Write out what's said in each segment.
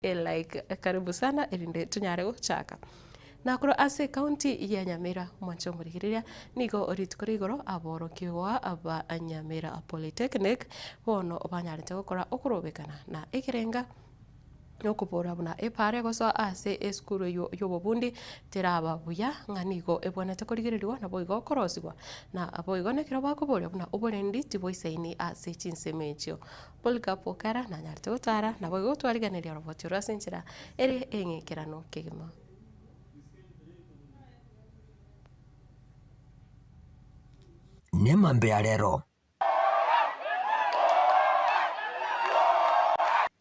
Like karibu sana erinde tonyare gochaka. Na korwa ase ekaunti ya Nyamira mwanche omorigereria nigo rituko ria igoro aborokigwa ba Nyamira Polytechnic bono banyarete gokora okorobekana na ekerenga nokobora buna epaara egosoa ase esukuru eywo yobobundi teraba buya ng'a nigo ebwenerete korigereriwa naboigo korosigwa na boigo nekero bakoboria buna oborendi tiboisaini ase chinsemo echio. Polycarp Okara nanyarete gotara, naboigo gotwarigeneria oroboti orwo ase enchera ere eng'ekeranu kegima. Nemambia rero.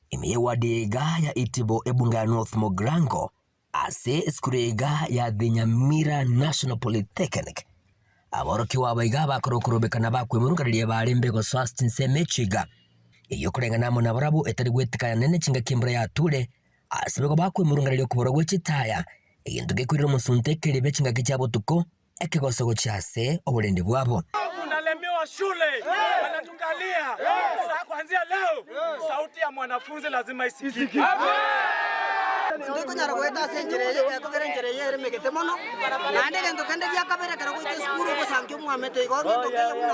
Ime y'ewadi iga ya Itibo ebunge ya North Mugirango ase esukuru iga ya The Nyamira National Polytechnic aborokigwa aba iga bakora okorobekana bakwemurunganeria barembe gosoa ase chinsemo echio iga eyio koreng'ana amo nabarabwo etari gwetikana nene chingaki embura yature ase nigo bakwemurunganeria okoborwa gwe chitaya egento gekoirera omosunte ekeribe chingaki chia botuko ekegoso gochia ase oborendi bwabo. Tunalemewa shule, wanatungalia. Sasa kuanzia leo sauti ya mwanafunzi lazima isikike. Ntokonyara goeta ase enchera eye, gekogera enchera eye ere emegete mono, naende egento kende gia kabere ekero goika esukuru ogosankia omwamete igo egento keye buna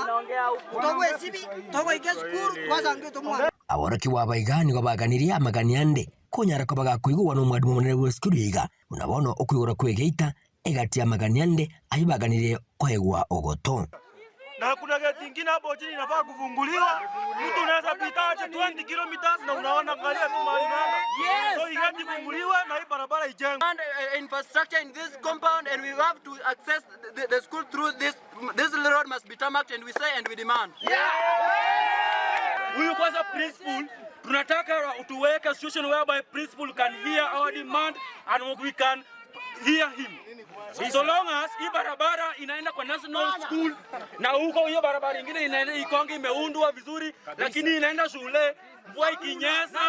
ntogwesibi, togoika esukuru twasankia otomwamete. Aborokigwa aba iga nigo baganirie amagani ande konyara koba gakoigugwa nomwalimu omonene bw'esukuru iga, buna bono okoigora kw'egeita Egati y'amagani ande ayio baganirie koegwa ogoto. Na kuna geti ingine hapo chini inafaa kufunguliwa. Mtu unaweza pita aje 20 kilometers na unaona angalia tu mahali unaenda. So hii geti ifunguliwe na hii barabara ijengwe. And infrastructure in this compound and we have to access the school through this this road must be tarmacked and we say and we demand. Huyu kwanza principal tunataka tuweke situation whereby principal can hear our demand and we can hear him. So long as hii barabara inaenda kwa national school na huko hiyo barabara ingine inaenda Ikonge imeundwa vizuri, lakini inaenda shule mvua ikinyesha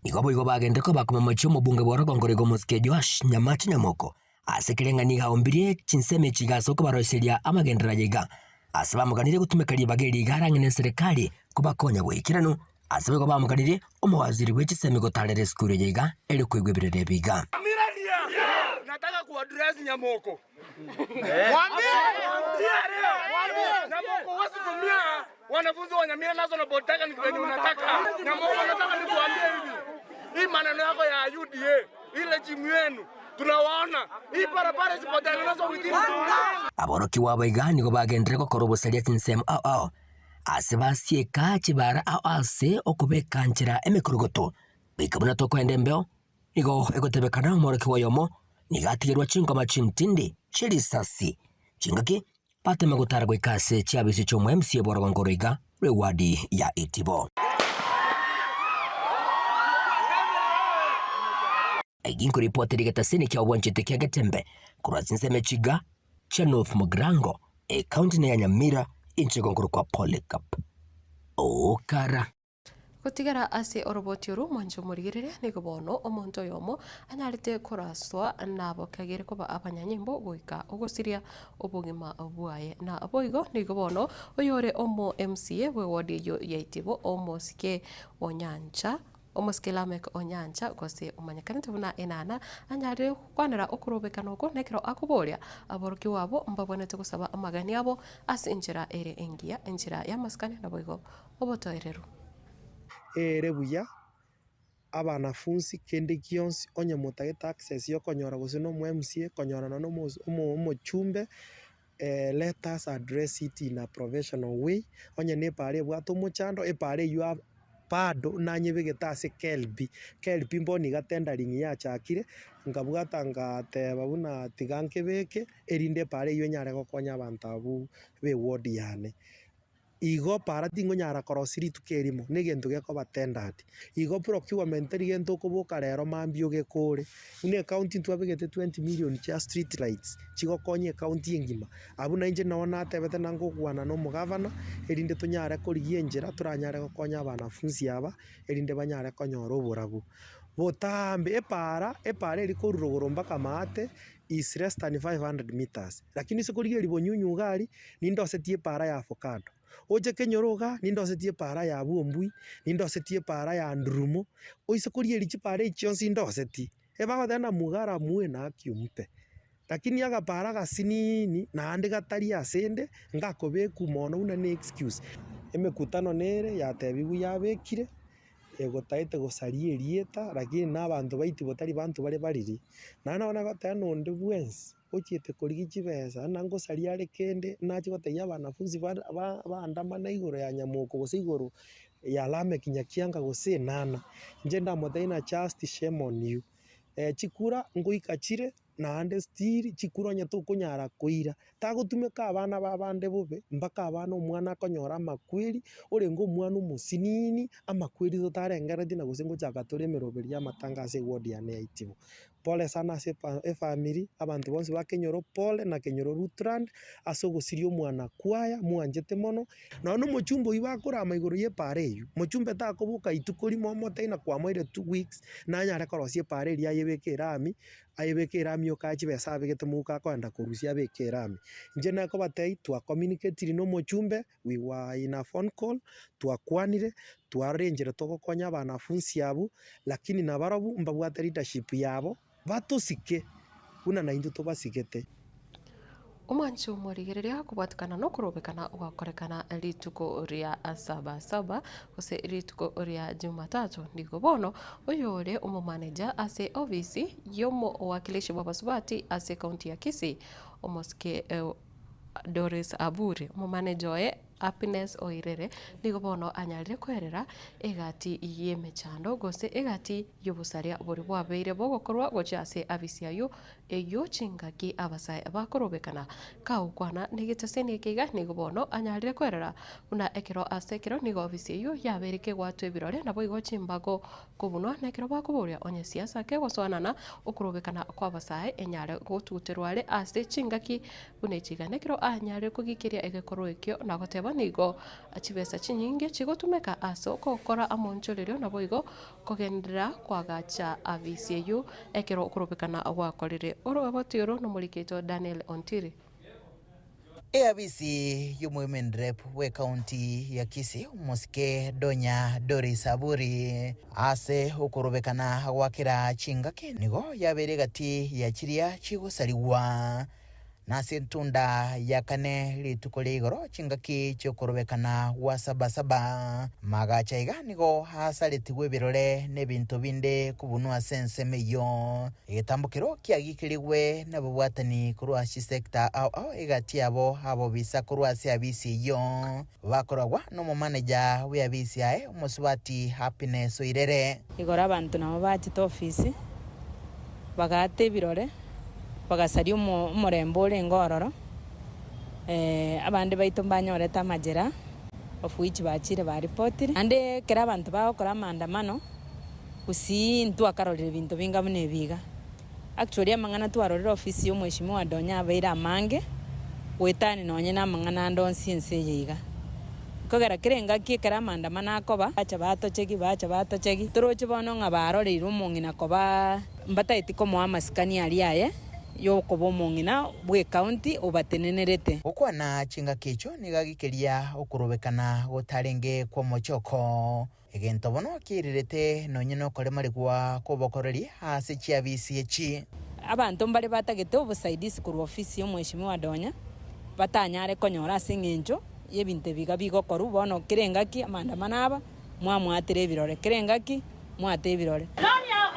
Nigo boigo bagende koba komomochia omobunge bw'orogongo roigo omosike Joash Nyamache Nyamoko ase keria ng'a nigo aombirie chinsemo echi iga ase okobaroiseria amagenderero aye iga ase bamoganirie gotumeka ribaga eri iga arang'e neserikari kobakonya goikeranu Ase boigo bamokanirie omowaziri bwe chisemi gotaarera esukuru eye iga, erio koigwa ebirero ebi iga. Nataka kuaddress Nyamoko. Nyamoko huwezi tumia wanafunzi wa Nyamira National Polytechnic venye unataka. Nyamoko nataka nikuambie hivi. Hii maneno yako ya UDA, ile jimu yenu tunawaona. Hii barabara isipotengenezwa within 2 weeks. Aborokigwa aba iga nigo bagenderere gokora obosaria chinsemo ao ao Ase basieka chibara ao ase okobeka nchera emekorogoto, goika buna tokoenda embeo, nigo egotebekana omworokigwa oyomo nigo atigerwa chingoma chintindi chie risasi chingaki batema gotara goika ase chiabisi chi'omo MCA bw'orogongo oroiga rw'ewadi ya Itibo. Eki nkoripotera egetasini kia obwanchete kia Getembe korwa chinsemo echiga chia North Mugirango, ekaunti ya Nyamira, inche nkorokwa Polycarp Okara. Gotigara ase oroboti oru mwanche omorigereria, nigo bono omonto oyomo anyarete koraswa nabokegere koba abanyanyimbo goika ogosiria obogima bwaye. Na boigo nigo bono oyore omo MCA bw'eward eyio ya Itibo omosike Onyancha Omosike Lameck Onyancha gose omanyekanete buna Enana anyarire gokwanera okorobekana oko nekero akoboria aborokigwa abo mbabwenerete gosaba amagani abo ase enchera ere engiya, enchera y'amasikani naboigo obotoereru. Ere buya abanafunsi kende gionsi onye motagete access ya okonyora gose na omo MCA konyorana na omochumbe let us address it in a professional way, onye na epaara ebwate omochando, epaara eywo bado nanyebegete ase KLB, KLB mbono iga tendering yachakire, nkabwata ngateba buna tiga nkebeke, erinde epaara eywo enyare gokonya abanto abwo ba eward yane. Igo para tingonyara korosia rituko erimo, negento gekoba tendered. Igo procurement teri gento okoboka rero mambia ogekore. Buna ecounty ntwabegete 20 million chia street lights, chigokonya ecounty engima. Abwo nainche nabo natebete na ngokwana na omogavana, erinde tonyare korigia enchera toranyare gokonya abanafunsi aba, erinde banyare konyora oborabu. Botambe epaara, epaara eria korwa rogoro mpaka maate is less than 500 meters, lakini ase korigereria bonyunyu iga aria, nindosetie epaara ya avocado. Oche kenyoro igaa, nindosetie epaara ya Bwombui, nindosetie epaara ya Ndurumo, oise korieria chipaara echi chionsi ndosetie, ebagoteba na mugara mue na haki ompe. Lakini agapaara agasiniini naende gatari asende, ngakobekwa mono buna ne excuse. Emekutano nere yatebigwe yabekire, egotaete gosaria erieta, lakini na abanto baitibo tari banto bare bariri. Naende nabo nagoteba nonde bwensi ochiete korigia chibesa buna ngosaria are kende, nache gotebia abanafunzi ba ba baandamana igoro ya nyamoko gose igoro ya Lameck Nyakianga gose enana, inche ndamotebie ng'a just shame on you. Chikura ngoika chire. Naende still chikura onye tokonyara koira, tagotumeka abana b'abande bobe, mpaka abana omwana akonyora amakweri, orenge omwana omosinini, amakweri totarengereretie na gose ngochaka tore emeroberi y'amatanga ase eward yane ya Itibo. Pole sana ase efa efamiri, abanto bonsi ba Kenyoro pole na Kenyoro Lutheran, ase ogosiria omwana kwaya mwanchete mono, Nonya nomochumba oyio bakorama igoro y'epaara eyio, mochumbe takoboka ituko rimo omotebi na kwamoire 2 weeks, nanyare korosia epaara eria ayebeke erami, ayebeke erami okae chibesa abegete mouko akoenda korusia abeke erami. Inche nakobatebia twacommunicatiri na omochumbe, we were in a phone call, twakwanire, twarora enchera togokonya abanafunsi abwo, lakini nabarobwo mbabwate leadership yabo, batosike buna naintwe tobasigete. Omwanchi omorigereria kobwatikana nokorobekana gwakorekana rituko ria sabasaba gose rituko ria jumatatu nigo bono oyore omomaneja ase ofisi y'omowakilishi bw'abasubati ase county ya Kisii omosike Doris Aburi omomaneja oye Happiness Oirere nigo bono anyarire kwerera egati y'emechando gose egati y'obosaria bori bwabeire bogokorwa gochia ase abisi aywo eywo chingaki abasae bakorobekana kagokwana negeteseni eke iga nigo bono anyarire kwerera buna ekero ase ekero nigo ofisi eywo yabeire kegwatwa ebirore nabo igo chimbago kobunwa na ekero bakoboria onye siasa kegosoanana okorobekana kwa abasae enyare gotuguterwa are ase chingaki buna echiga na ekero anyarire kogikeria egekorwa ekio na goteba nigo chibesa chinyinge chigotumeka ase ogokora amonchorerio nabo igo kogenderera kwagacha abisi eywo ekero okorobekana gwakorire oroboti oro nomoriketo Daniel Ontiri. Eabisi y'omowomen rep bw'ekaunti ya Kisii omosike Donya Doris Aburi ase okorobekana gwakera chingaki nigo yabeire egati ya chiria chigosarigwa na ase entunda ya kane rituko ria igoro chingaki chiokorobekana gwa sabasaba magacha iga nigo asaretigwe ebirore na ebinto binde kobunwa ase ensemo eyio egetambokero kiagikirigwe nababwatani korwa chisector ao ao egati yabo abobisa korwa ase abisi eyio bakoragwa n'omomaneja bwe abisi aye omosubati Happiness Oirere. Igoro abanto nabo bachete ofisi bagata ebirore bagasaria omorembe orenge ororo abande baito mbanyorete amajera of which bachire baripotire naende ekero abanto bagokora maandamano gusii ntwakarorire ebinto binga buna ebi iga. Actually amang'ana twarorire ofisi ya omweshimiwa Donya abeire amange goetani nonye na amang'ana ande onsi ense eye iga. Kogera kera engaki ekero amaandamano akoba bacha batochegi bacha batochegi toroche bono ng'a baroreire omong'ina koba mbataeti komoa amasikani aria aye yokoba omong'ina bwa ecounty obatenenerete. Gokwana chingaki echo nigo agikeria okorobekana gotarenge kwa omochoko egento bono kiairerete nonye nokoremarigwa kw'obokoreri ase chiabisi echi. Abanto mbare batagete obosaidizi korwa ofisi ya omweshimiwa Donya batanyare konyora ase eng'encho y'ebinto ebiga bigokorwa bono kera engaki amaandamano aba mwamwatera ebirore kera engaki mwate ebirore.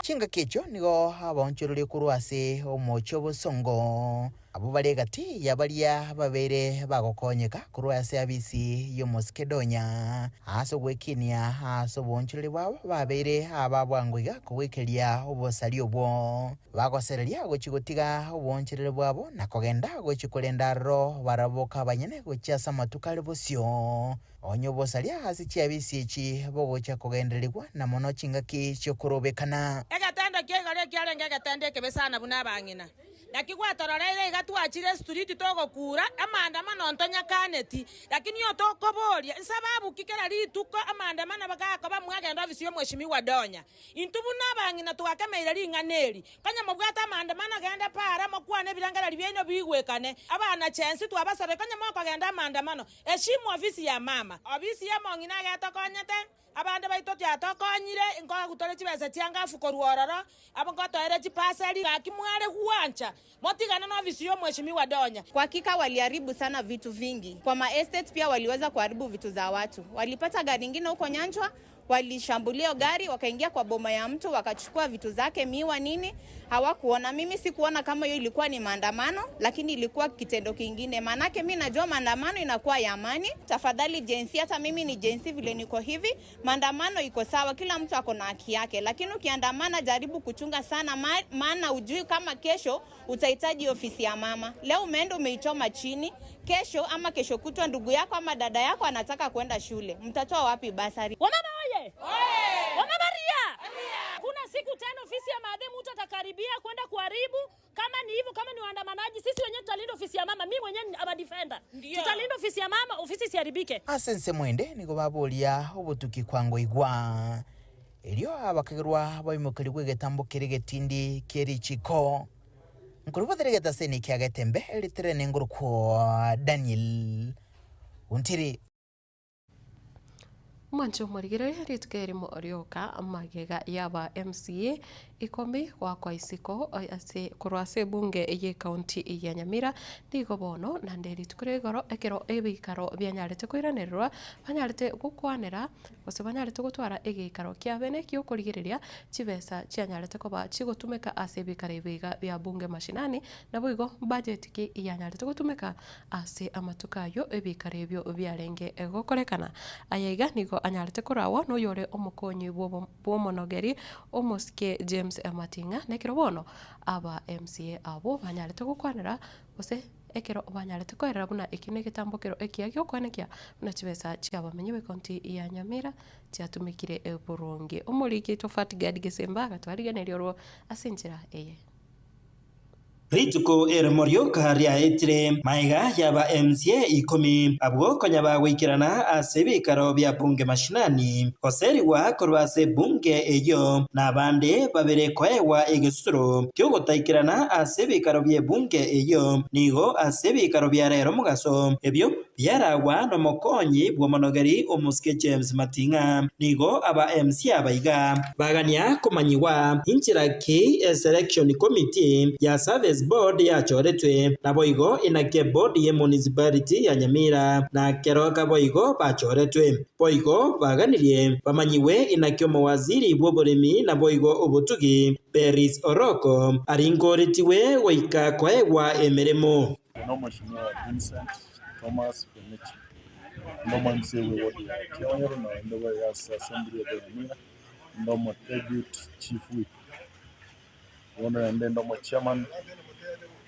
Chingaki echo nigo abaonchoreria korwa ase omochi obosongo abo bare egati ya baria babeire bagokonyeka korwa ase abisi y'omosike Donya ase ogwekinia ase oboonchoreria bwabo babeire aba bwango iga kogwikeria obosari obwo bagosereria gochi gotiga oboonchoreria bwabo na kogenda gochi korenda aroro baraboka abanyene gochia ase amatuko are bosio onye obosaria ase chiabisi echi bogocha kogendererigwa na mono chingaki chiokorobekana. Egetendo kia igoro ekiarenge egetendo ekebe sana buna abang'ina. Naki gwatororeire iga twachire esturiti togokura amaandamano ntonyakaneti, lakini otokoboria nsababu ki kera rituko amaandamano bagakoba mwagenda ofisi y'omweshimiwa Donya. Intwe buna abang'ina twakemeire ring'ana eri. Konya mobwate amaandamano genda para mokwane ebirengererio biaino bigwekane. Abana chensi twabasoroire konya mokogenda amaandamano. Heshimu ofisi ya mama. Ofisi ya omong'ina agetokonyete. Abande baito tiatokonyire, nkogutore chibesa chiangafu korwa ororo, abwo nkotoere chipaseri, gaki mware gwancha motigane nofisi y'omweshimiwa Donya. Kwa hakika waliharibu sana vitu vingi. Kwa ma estate pia waliweza kuharibu vitu za watu. Walipata gari ingine huko Nyanchwa, walishambulia hiyo gari, wakaingia kwa boma ya mtu, wakachukua vitu zake, miwa nini, hawakuona. Mimi sikuona kama hiyo ilikuwa ni maandamano, lakini ilikuwa kitendo kingine. Maanake mi najua maandamano inakuwa ya amani. Tafadhali jensi, hata mimi ni jensi vile niko hivi, maandamano iko sawa, kila mtu ako na haki yake, lakini ukiandamana jaribu kuchunga sana, maana ujui kama kesho utahitaji ofisi ya mama. Leo umeenda umeichoma chini, kesho ama kesho kutwa ndugu yako ama dada yako anataka kwenda shule, mtatoa wapi basari? Wamama oye! Wamama ria! Kuna siku tena ofisi ya maadhe mtu atakaribia kwenda kuharibu. Kama ni hivyo, kama ni waandamanaji, sisi wenyewe tutalinda ofisi ya mama. Mimi mwenyewe ni ama defender, tutalinda ofisi ya mama, ofisi isiharibike. Ase ensemo ende nigo baboria obotuki kwangoigwa, erio abakagerwa baimokerigwe egetambo keria egetindi kie richiko. Nkorobothere egetaseni kia Getembe ritere nengorokwo Daniel Ontiri. Mwanche omorigereria rituko erimo rioka magega y'aba MCA ikomi goakwa isiko ase korwa ase ebunge y'ecounty ya Nyamira nigo bono naende rituko ria igoro ekero ebikaro bianyarete koiranererwa banyarete gokwanera gose banyarete gotwara egeikaro kia bene giokorigereria chibesa chianyarete koba chigotumeka ase ebikaro ebi iga bia bunge mashinani naboigo budget ki yanyarete gotumeka ase amatuko ayio ebikaro ebio biarenge gokorekana. Aya iga nigo anyarete korawa noyore omokonyi bw'omonogeri omosike James Mating'a na ekero bono aba MCA abwo banyarete gokwanera gose ekero banyarete koerera buna eki negetambokero ekiya giokwanekia buna chibesa chiabamenyi b'ecounty ya Nyamira chiatumekire boronge. Omoriki oito Fatgard Gesemba agatwarigeneria orwo ase enchera eye. Rituko erimo rioka riaetire, magega y'aba MCA ikomi abwo konya bagoikerana ase ebikaro bia bunge mashinani, goserigwa korwa ase ebunge eyio, na abande babere koegwa egesusuro ki'ogotaikerana ase ebikaro bi'ebunge eyio, nigo ase ebikaro bia rero mogaso ebio biaragwa nomokonyi bw'omonogeri omosike James Mating'a. Nigo aba MCA aba iga bagania komanyigwa inchera ki eselection committee ya service board yachoretwe, naboigo inaki eboard ye municipality ya Nyamira na Keroka boigo bachoretwe. Boigo baganirie bamanyigwe inaki omowaziri bw'oboremi naboigo obotugi Peris Oroko aringoretigwe goika koegwa emeremo. Nomweshimiwa Vincent Thomas Omichi, onde omo MCA bwe ward ya Kionyoro na onde bwe ase assembly ya Nyamira, onde omo deputy chief whip. Bono naende nde omo chairman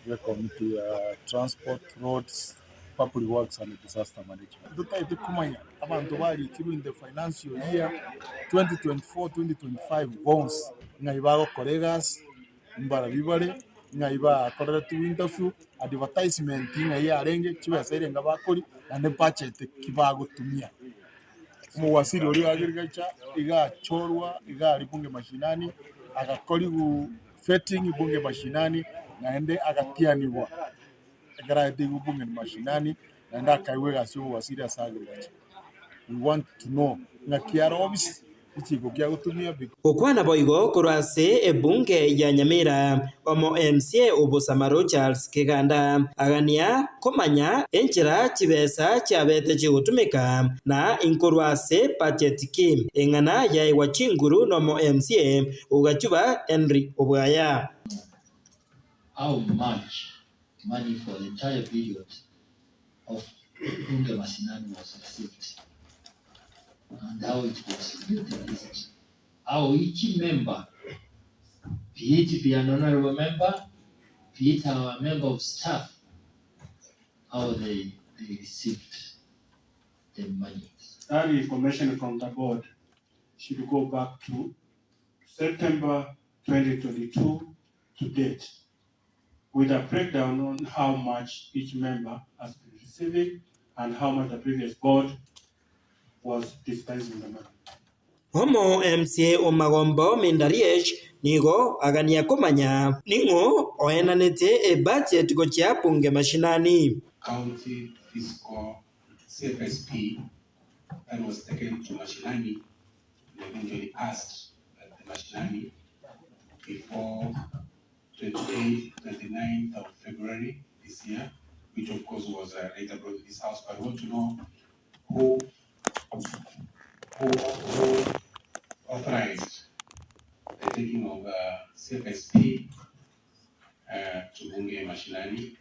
bwe committee ya transport, roads, public works and disaster management. Totaete komanya abanto barikirwe in the financial year 2024-2025 bonsi ng'ai bagokora egasi, mbarabwo bare, ng'ai bakoreretwe interview, advertisement ng'ai yarenge, chibesa erenga bakoria, naende budget ki bagotumia. Omowaziri oria agriculture iga achorwa iga aria bunge mashinani, agakorigwa vetting bunge mashinani, naende agatianigwa ekero aeteigwe bunge mashinani, naende akaegwa egasi ya obowaziri ase agriculture. We want to know ng'aki are office, Echiiko kia gotumia bi. Gokwana boigo korwa ase ebunge ya Nyamira, omo MCA o Bosamaro Charles Kiganda agania komanya enchera chibesa chiabete chigotumeka na inkorwa ase budget ki eng'ana yaegwa chinguru nomo MCA o Gachuba Henry Obwaya. How much money for the entire period of Bunge Mashinani was received and how it was utilized. How each member, be it be an honorable member, be it our member of staff, how they received the money. That information from the board should go back to September 2022 to date. with a breakdown on how much each member has been receiving and how much the previous board was dispensing the money. Omo MCA o Magombo Minda Riech nigo agania komanya ning'o oenanete ebudget gochia bunge mashinani. County Fiscal CFSP that was taken to Mashinani and eventually passed at the Mashinani before 28th, 29th of February this year, which of course was uh, later brought to this house. But I want to know who, who, who authorized the taking of uh, CFSP uh, to Bunge Mashinani.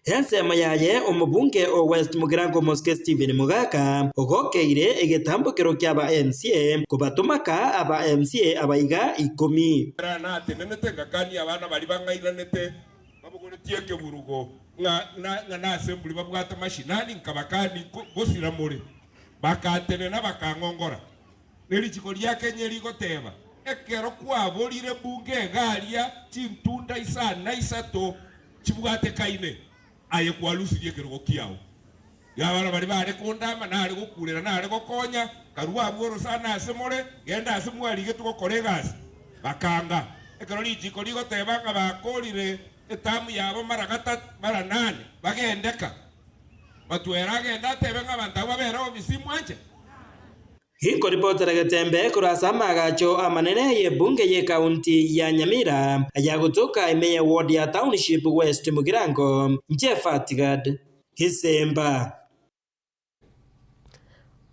Ensemo yaye omobunge o West Mugirango Omosike Stephen Mogaka ogokeire egetambokero kiaba MCA kobatomaka aba MCA abaiga ikomi. Ekero natenenete ngakania abana baria bang'airanete babogoretie ekeburugo, ng'a nase mburi babwate mashinani, nkabakania gosira more. Bakatenena bakang'ongora. Ne richiko ria Kenya rigoteba, Ekero kwaborire bunge egaria chintunda isano na isato chibwatekaine, aye kwarusirie ekerogo kiao. Abana baria bare kondama, nare gokurera, nare gokonya, karue abwo orosana ase more, genda ase mwarigetwe gokora egasi. Bakanga. Ekero richiko rigoteba ng'a bakorire etamu yabo mara gatato, mara nane, bagendeka. Batwere agende atebe ng'a abanto abwo babere obisi mwanche. Inkoripotera getembe korwa ase amaagacho amanene y'ebunge y'ekaunti ya Nyamira ayagotoka ime ye ward ya Township West Mugirango, inche Fatgad Gisemba.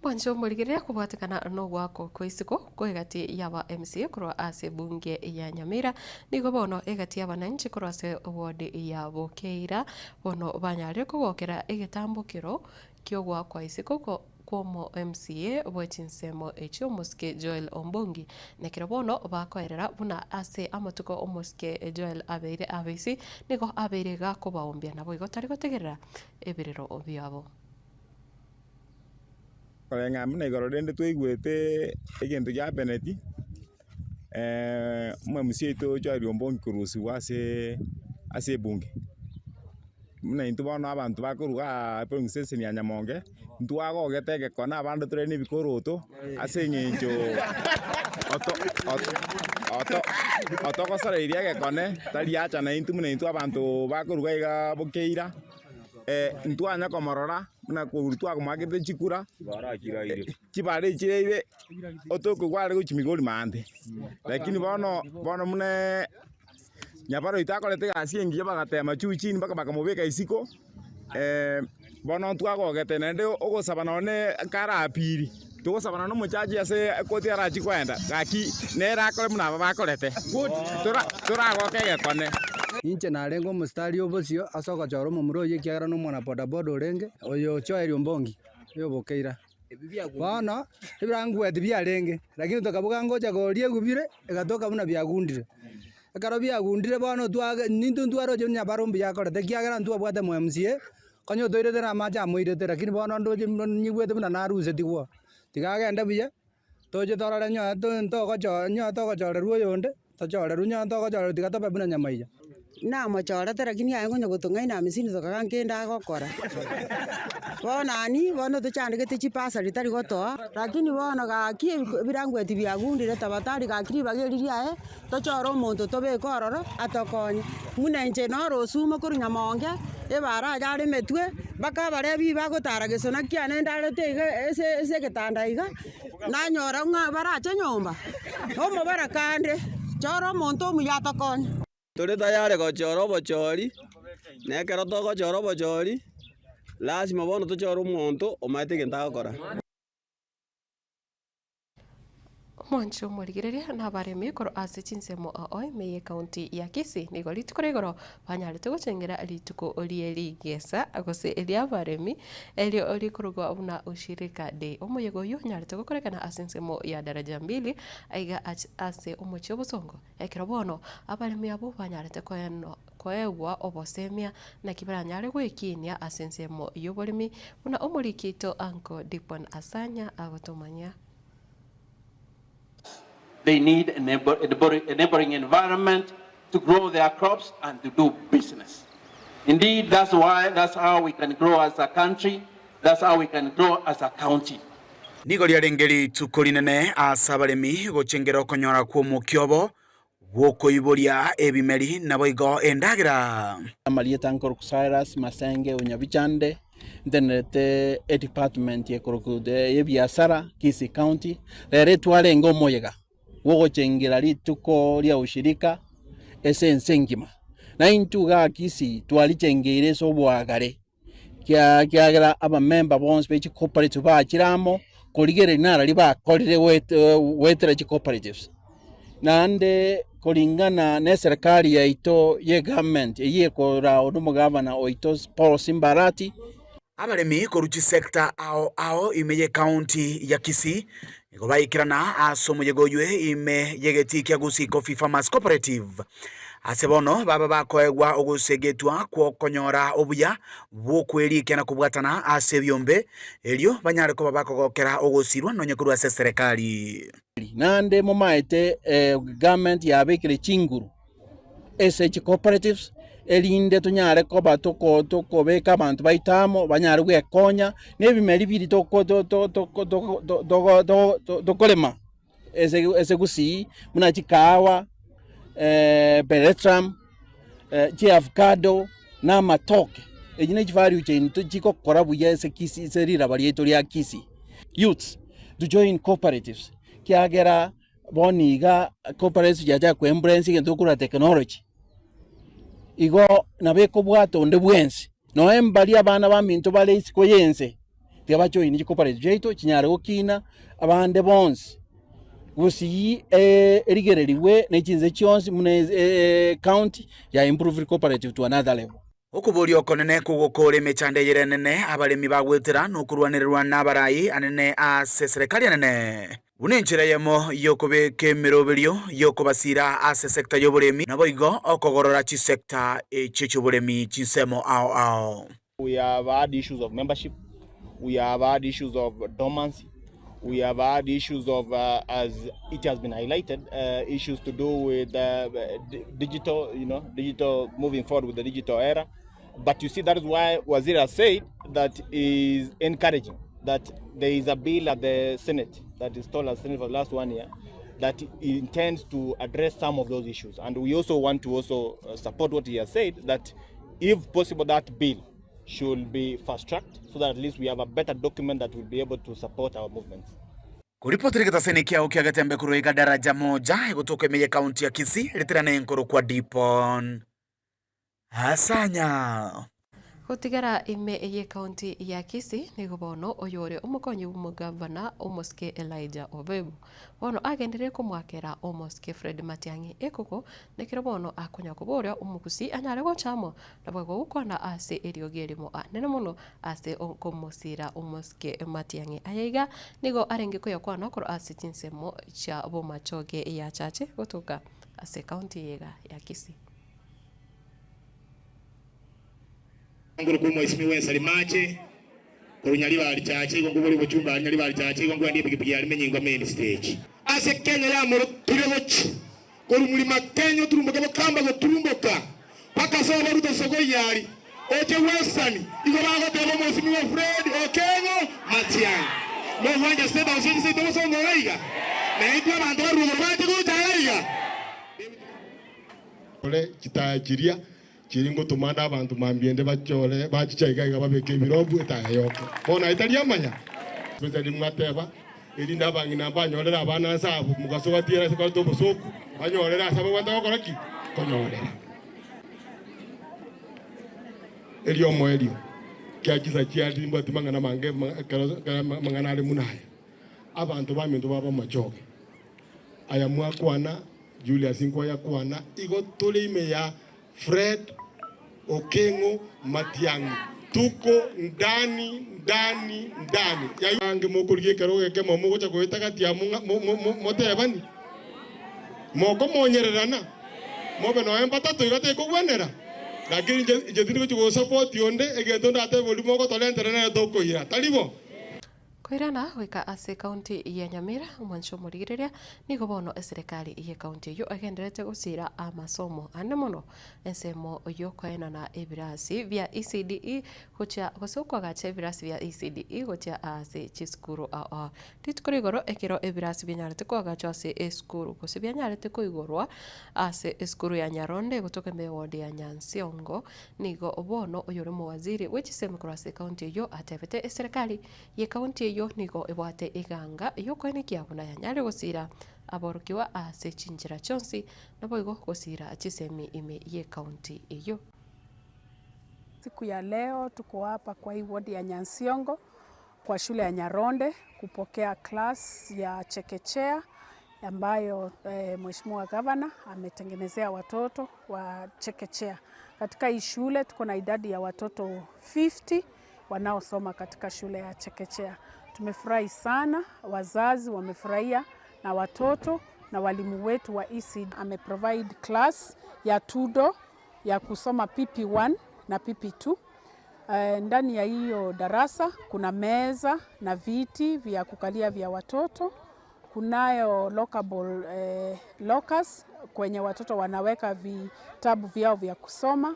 Mwanche omorigereria kobwatekana nogoakwa kwa isiko kwa egati y'aba MCA korwa ase ebunge ya Nyamira, nigo bono egati y'abananchi korwa ase ward ya Bokeira bono banyarire kogokera egetambokero ki'ogoakwa isiko kw'omo MCA bwe chinsemo echio omosike Joel Ombongi. Nekero bono bakoerera buna ase amatuko omosike Joel abeire abeisi nigo abeire gakobaombia naboigo tari gotegerera ebirero biabo. Koreng'ana buna igoro rende twaigwete egento gia Beneti, omomc oito Joel Ombongi korusigwa ase ase ebunge. Buna intwe bono abanto bakorwa igaa polling station ya Nyamonge, ntwagogete egekone abande tore na ebikoroto ase eng'encho oto oto oto otogosoreirie egekone tari acha naintwe buna intwe abanto bakorwa igaa Bokeira. Ntwanya komorora buna korwa twakomoakete chikura, chibara echire ire otokoigwa are gochia Migori maate. Lakini bono bono buna Nyabaro oito akorete egasi engiya bagatema juu chini mpaka bakamobeka isiko, bono ntwagogete naende ogosaba nonye kare apiri, togosaba nonye omochaji ase ekoti arachie koenda, gaki nere akore buna aba bakorete, tora toragoke egekone. Inche narenge omositari o bosio ase ogochora omomura oyio ekiagera nomwana bodaboda orenge, oyo Joel Ombongi, oyo Bokeira. Bono ebirangweti biarenge, lakini tokabuga ngocha koria egubire, egatoka buna biagundire. Ekero biagundire bono twage nintwe ntwaroche nyabaro mbuya akorete ekiagera ntwabwate mo MCA, konya otoirete na amache amoirete lakini bono ndoche nyigwete buna narusetigwe oo. Tiga agende buya, toche torore nyowe ntogocho nyowe togochorerwa oyonde, tochorerwe nyowe togochorerwa tiga tobe buna nyamaiya. Namochorete lakini aye konya gotong'aina amisini tokaga nkende agokora. Bono ani, bono tochandegete chibasari tari gotoa, lakini bono gaki ebirangweti biagundire tafadhali gaki ribaga eri riaye, tochore omonto tobeke ororo atokonye. Buna inche noro osumo korwa nyamonge, ebara aye aremetwe, mpaka abarebi bagotara gesona kiane ndarete iga ase ase egetanda iga, nanyora ng'a barache nyomba, omobaraka ande, chora omonto omuya atokonye. Tore tayari gochora obochori, na ekero togochora obochori, lasima bono tochore omonto omanyete egento agokora. Omwancho omorigereria na abaremi korwa ase chinsemo ao ime y'ecounty ya Kisii nigo rituko ria igoro banyarete gochengera rituko rie rigesa gose ri'abaremi erio rikorokwa buna Ushirika Day. Omoyega oyio onyarete gokorekana ase ensemo ya Daraja Mbili aiga ase omochie obosongo. Ekero bono abaremi abwo banyarete koegwa obosemia, naki baranyare gwekiinia ase ensemo y'oboremi, buna omoriki oito Uncle Dipon Asanya agotomanyia. They need a neighboring environment. to grow their crops and to do business. Indeed, that's why, that's how we can grow as a country, that's how we can grow as a county. Nigo riarenge rituko rinene ase abaremi gochengera okonyora kw'omokia obo bw'okoiboria ebimeri naboigo endagera. Amarieta nkorokwa Cyrus Masenge Onyabichande, ntenerete edepartment ekorokwa y'ebiasara Kisii County, rero etwarenge omoyega bw'ogochengera rituko ria ushirika ase ense engima. Na intwe igaa Kisii twarichengeire ase oboagare, kiagera abamemba bonsi be chicooperative bachire amo korigereria nararia bakorire goetera chicooperatives. Naende koringana na eserekari yaito ya egovernment eyio ekorawa na omogavana oito Paul Simba Arati. Abaremi korwa chisecta ao ao ime y'ecounty ya Kisii nigo baikerana ase omoyega oywe ime y'egetii kia Gusii Coffee Farmers Cooperative ase bono baba bakoegwa ogosegetwa kw'okonyora obuya bw'okwerikia na kobwatana ase ebiombe erio banyare koba bakogokera ogosirwa nonye korwa ase eserekari. Naende momaete government yabekire chinguru ase chicooperatives, erinde tonyare koba toko tokobeka abanto baito amo, banyare gwekonya, na ebimeri biria toko to to to to to tokorema ase ase gusii, buna chikahawa, beretram, chiavocado, na amatoke, echio ne chivalue chain chigokora buya ase kisii ase riraba riaito ria kisii. Youths to join cooperatives, kiagera Bono iga cooperatives chiachaka koembrace egento okorwa technology, igo nabo ekobwata onde bwensi, noe mbaria abana baminto bare isiko ya ense, tiga bajoine chicooperative chiaito chinyare gokina abande bonsi, gusii erigererigwe na chinse chionsi buna ecounty ya improved cooperative to another level. Okoboria okonene kw'ogokoora emechando eyere enene abaremi bagwetera nokorwanererwa nabarai anene ase eserekari enene, buna enchera eyemo y'okobeka emeroberio y'okobasiira ase esecta y'oboremi naboigo okogorora chisecta echio chi'oboremi chinsemo ao ao. We have had issues of membership, we have had issues of dormancy, we have had issues of, uh, as it has been highlighted, uh, issues to do with uh, digital, you know, digital, moving forward with the digital era. But you see, that is why Waziri has said that is encouraging that there is a bill at the Senate that is stalled at the Senate for the last one year that intends to address some of those issues. And we also want to also support what he has said that if possible that bill should be fast tracked so that at least we have a better document that will be able to support our movements. Koripotire getaseni kiao kia Getembe korwa iga daraja moja egotoka ime ye county ya Kisii ritirane nkorokwa Dipon Asanya. Gotigara ime y'ecounty ya Kisii nigo bono oyore omokonyi bw'omogavana omosike Elijah Obebo bono agenderere komoakera omosike Fred Matiang'i ekoko nekero bono akonya koboria omogusii anyare gocha amo Naboigo gokwana ase eriogi erimo anene mono ase okomosiira omosike Matiang'i. Aya iga nigo arenge koyakwana korwa ase chinsemo chia Bomachoge ya Chache gotoka ase ekaunti eye iga ya Kisii. Nguru kwa omwesimigwa ensari mache korwa Nyaribari Chache igo nkobori obochumbe aria Nyaribari Chache igo nkwendi epikipiki yaria menyingwa main stage. Ase Kenya yamorokire gochia Korwa murima Kenya oturumboke bokamba goturumboka mpaka ase obaruta sogoi aria oche Western igo bagoteba omosimiwa Fred Okengo Matiang'i nogwancha State House echi seito bosongo iga iga na intwe abanto ba rugoro bache gocha iga iga. Ore chitaya chiria chiri ngotoma nde abanto mambia ende bachore bachicha iga iga babeke ebirobu etaya yoke. Bono aye tari amanya? Tari mwateba, erinde abang'ina mbanyorere abana ase abwo, mogaso batiere ase koreta obosooku, banyorere ase ababwate gokora ki? Konyorera. Erio omoerio, kia chisa chia timbwati mang'ana mange ekero ekero amang'ana are buna aya, abanto baminto babe amachoge. Aya mwakwana, Julius nkoyakwana, igo tore ime ya Fred Okeng'o Matiang'i, tuko ndani ndani ndani. Ange mokorigia ekerogo ekemo mogocha goeta gati amo ng'a motebani, mokomonyererana, mobe nonya mbatato iga tekogwenera. Lakini inche inche tindi gochia gosupport onde, egento ndatebe oria mogotorentera nere tokoira, tari bo? Koirana goika ase ekaunti ya Nyamira, omwancho omorigereria, nigo bono eserekari y'ekaunti eyio egendererete gosiira amasomo ande mono ensemo y'okoenana ebirasi bia ECDE gochia gose okoagacha ebirasi bia ECDE gochia ase chisukuru ao ao. Rituko rigoro ekero ebirasi bianyarete koagachwa ase esukuru gose bianyarete koigorwa ase esukuru ya Nyaronde egotoka ime eward ya Nyansiongo, nigo bono oyore omowaziri bwe chisemi korwa ase ekaunti eyio atebete eserekari y'ekaunti eyio nigo ebwate eganga y'okoenekia buna yanyare gosiira aborokigwa ase chinchera chionsi naboigo gosiira chisemi ime y'ekaunti eyio. Siku ya leo tuko hapa kwa hii wodi ya Nyansiongo kwa shule ya Nyaronde kupokea class ya chekechea ambayo eh, Mheshimiwa Gavana ametengenezea watoto wa chekechea. Katika hii shule tuko na idadi ya watoto 50 wanaosoma katika shule ya chekechea. Tumefurahi sana, wazazi wamefurahia na watoto na walimu wetu wa ECD. Ameprovide class ya tudo ya kusoma PP1 na PP2. Eh, ndani ya hiyo darasa kuna meza na viti vya kukalia vya watoto. Kunayo lockable eh, lockers kwenye watoto wanaweka vitabu vyao vya kusoma.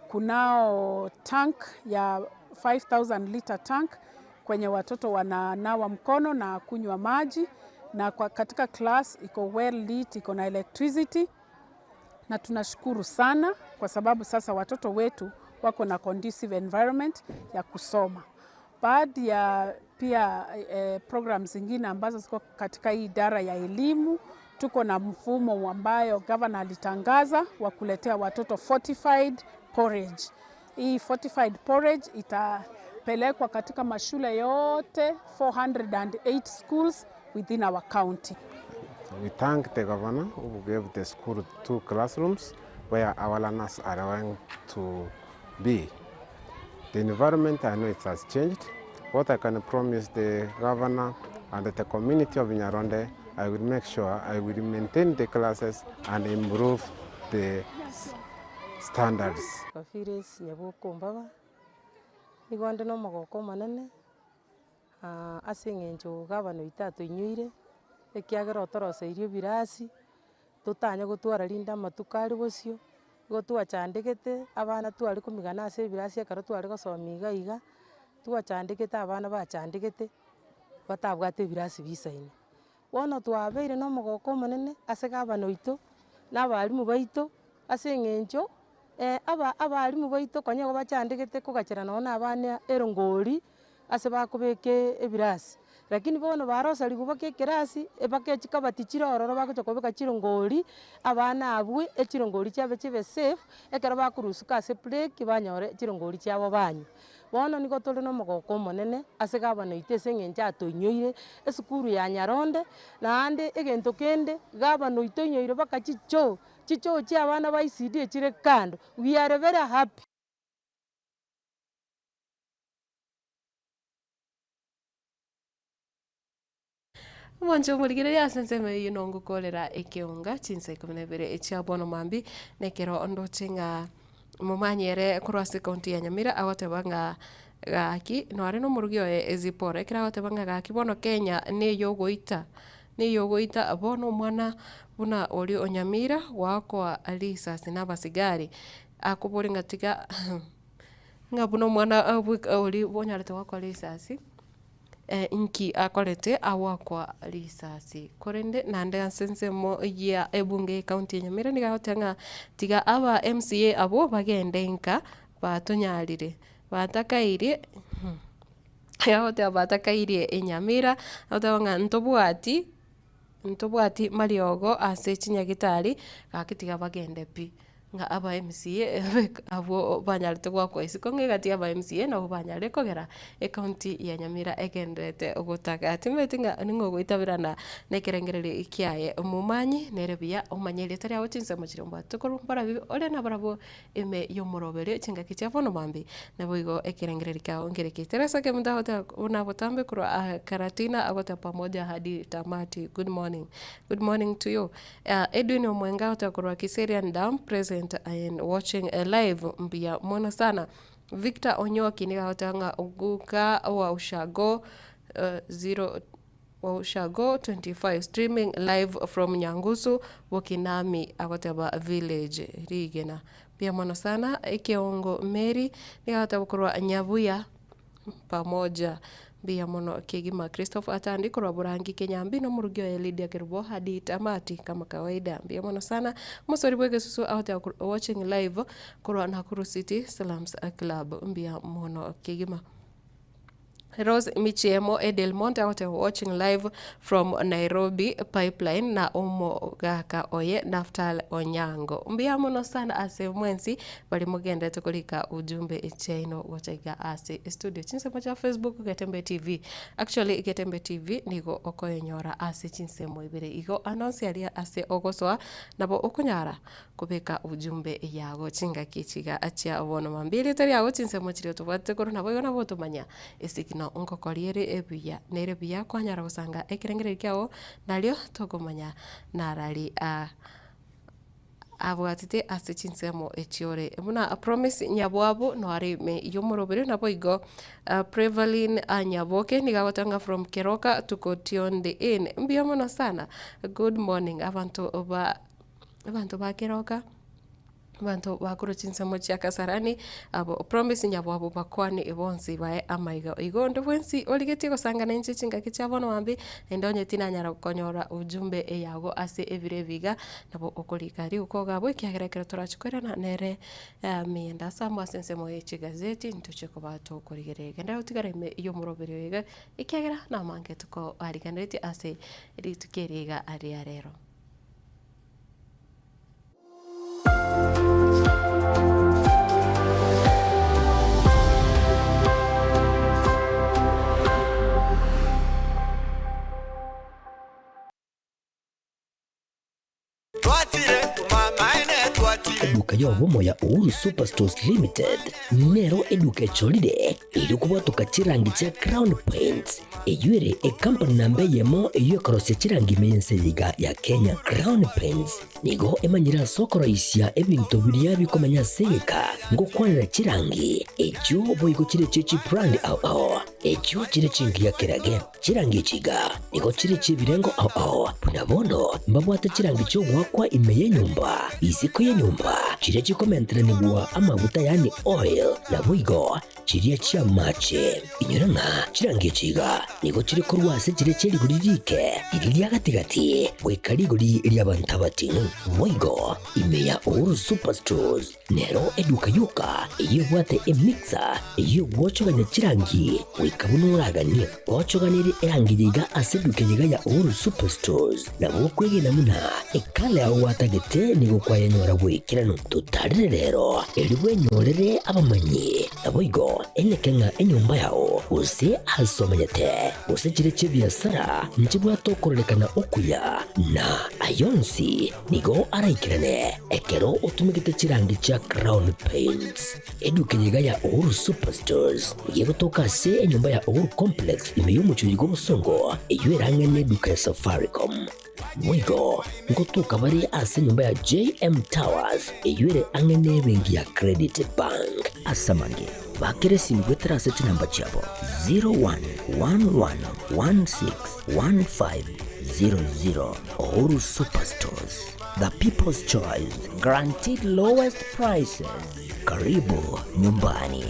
Kunao tank ya 5000 liter tank kwenye watoto wananawa mkono na kunywa maji, na kwa katika class iko well lit, iko na electricity na tunashukuru sana kwa sababu sasa watoto wetu wako na conducive environment ya kusoma. Baadhi ya pia eh, program zingine ambazo ziko katika hii idara ya elimu, tuko na mfumo ambayo governor alitangaza wa kuletea watoto fortified porridge. Hii fortified porridge itapelekwa katika mashule yote 408 schools within our county. We thank the governor who gave the school two classrooms where our learners are going to be. The environment, I know it has changed. What I can promise the governor and the community of Nyaronde, I will make sure I will maintain the classes and improve the standards. Bafiresi Nyabokombaba, nigo onde na omogoko omonene, ase eng'encho gavana oito atoinyoire, ekiagera otoroseirie ebirasi, totanye gotwara rinde amatuko aria bosio, igo twachandegete, abana tware komigana ase ebirasi ekero tware gosoma iga iga, twachandegete abana bachandegete, batabwate ebirasi bisaine. Bono twabeire na omogoko omonene ase gavana oito, na abalimu baito, ase eng'encho aba abalimu baito konya igo bachandegete kogachera nonye na abana erongori, ase bakobeka ebirasi. Lakini bono baroseriwe baka ekerasi, mpaka echikabati chire ororo bagocha kobeka chirongori, abana abwo echirongori chiabe chibe safe, ekero bakorusuka ase break banyore chirongori chiabo banywa. Bono nigo tore na omogoko omonene, ase gavana oito ase eng'encho atoinyoire, esukuru ya Nyaronde, naende egento kende, gavana oito oinyoire mpaka chichoo, chichoo chia abana ba ECD echire kando, we are very happy. Omwancho omorigereria ase ensemo eyio nongokorera ekeonga chinsa ikomi na ibere echia bono mambia, na ekero ndoche ng'a momanyi ere korwa ase ekaunti ya Nyamira agoteba ng'a gaki nore na omorugi oye Zipporah, ekero agoteba ng'a gaki bono Kenya na eyogoita, na eyogoita bono omwana buna oria o Nyamira goakoa risasi na abasigari, akoboria ng'a tiga ng'a buna omwana oria onyarete goakwa risasi. Inki akorete agoakwa risasi? Korende naende ase ensemo ya ebunge y'ecounty ya Nyamira nigo agoteba ng'a tiga aba MCA abwo bagende nka batonyarire, batakairie agoteba batakairie Nyamira, agoteba ng'a ntobwati ntobwati mariogo ase chinyagitari gaki tiga bagende pi. Ng'a aba MCA abwo banyarete goakwa isiko ng'a egati ya aba MCA nabo banyarire kogera ecounty ya Nyamira egendererete gotaka. Timanyeti ng'a ning'o ogoitaberana na ekerengererio kiaye omomanyi nere buya omanye erieta riago chinsemo chiria mbwate korwa mbarabwo ore nabarabwo ime y'omoroberio chingaki chia bono mambia naboigo ekerengererio kiao nkereke. Teresa Kemunto agoteba buna botambe korwa Karatina agoteba pamoja hadi tamati good morning, good morning to you. Edwin Omwenga agotoka korwa Kiserian Dam present and watching live mbuya mono sana. Victor Onyoki nigo agoteba ng'a oguka wa ushago 0 Ushago 25 streaming live from Nyangusu Bokinami agoteba village rigena. Mbuya mono sana Ekeongo Mary nigo agoteba korwa Nyabuya pamoja. Mbuya mono kegima Christopher Atandi korwa Borangi Kenyambi na omorugi oye Lydia Kerubo hadi tamati kama kawaida. Mbuya mono sana Omosori bwa egesusu agoteba korwa watching live korwa Nakuru City Slums Club. Mbuya mono kegima. Rose Michiemo Edelmont agoteba watching live from Nairobi Pipeline na omogaka oye Naftal Onyango. Mbuya mono sana ase mwensi bari mogenderete korika ujumbe chiaino gocha iga ase estudio. Chinsemo chia Facebook Getembe TV. Actually Getembe TV nigo okoenyora ase chinsemo ibere igo anonsi aria ase ogosoa nabo okonyara kobeka ujumbe yago chingaki chiga chia bono mambia erieta riago chinsemo chiria otobwatete korwa naboigo nabo otomanya esigino ngokoria ere ebuya nere buya kwanyara gosanga ekerengererio kiago nario tokomanya narari abwatete ase chinsemo echio ore. Buna Promise Nyabwabu noare ime y'omoroberi naboigo Prevaline Nyaboke nigo agoteba ng'a from Keroka tuko tuned in. Mbuya mono sana, good morning abanto ba abanto ba Keroka. Abanto bakorwa chinsemo chia Kasarani, abo Promise Nyabwabo bakwane bonsi bae amaiga. Igo onde bwensi origetie gosangana inche chingaki chia bono mambia, naende onye tinanyara konyora ujumbe eyago ase ebiro ebi iga, nabo okorika rioka iga abwo ekiagera ekero torachi koirana nere miyenda ase amo ase ensemo ye chigazeti ntoche koba tokorigereria. Genda otigare ime y'omoroberi oyo iga, ekiagera namange tokoariganeretie ase rituko eri iga ria rero. Eduka y'obomo ya Uhuru Superstores Limited nero eduka echorire erio kobwatoka chirangi chia Crown Paints Eyio ere ekampani namba eyemo eyio ekorosia chirangi ime y'ense eye iga ya Kenya. Crown Paints nigo emanyire ase okoroisia ebinto biria bikomenya ase egeka ngokwanera chirangi echio boigo chire echio chibrand ao ao echio chire chingiya kerage. Chirangi echi iga nigo chire echi'ebirengo ao ao buna bono mbabwate chirangi chi'ogoakwa ime y'enyomba, isiko y'enyomba, chiria chikomenteranigwa amaguta yaani oil, naboigo Chiria chi'amache. Inyora ng'a chirangi echi iga nigo chire korwa ase chiria chie rigori riike, riria ria gati-gati, goika rigori ri'abanto abating'u. Boigo, ime ya Uhuru Superstores nero eduka yoka eyio ebwate emixer eyio egwochogania chirangi goika buna oraganie. Gwochoganirie erangi eye iga ase eduka eye iga ya Uhuru Superstores, nabo okwegena buna ekala yao gwatagete nigo kwayenyora bw'ekeranu. Totarire rero, erio bwenyorere abamanyi. Naboigo eneke ng'a enyomba yao, gose aase omenyete, gose chire chi'ebiasara, nchibwate okororekana okuya, na ay'onsi nigo araikerane ekero otumegete chirangi chia Crown Paints. Eduka eye iga ya Uhuru Superstores nigo egotoka ase enyomba ya Uhuru Complex ime y'omochie oyo bw'obosongo, eyio erang'e neduka ya Safaricom. Boigo ngotoka bare ase enyomba ya JM Towers eyio ere ang'e nebenki ya Credit Bank. Ase amange, bakera esimi goetera ase chinamba chiabo 0111161500. Uhuru Superstores, the people's choice, guaranteed lowest prices. Karibu nyumbani.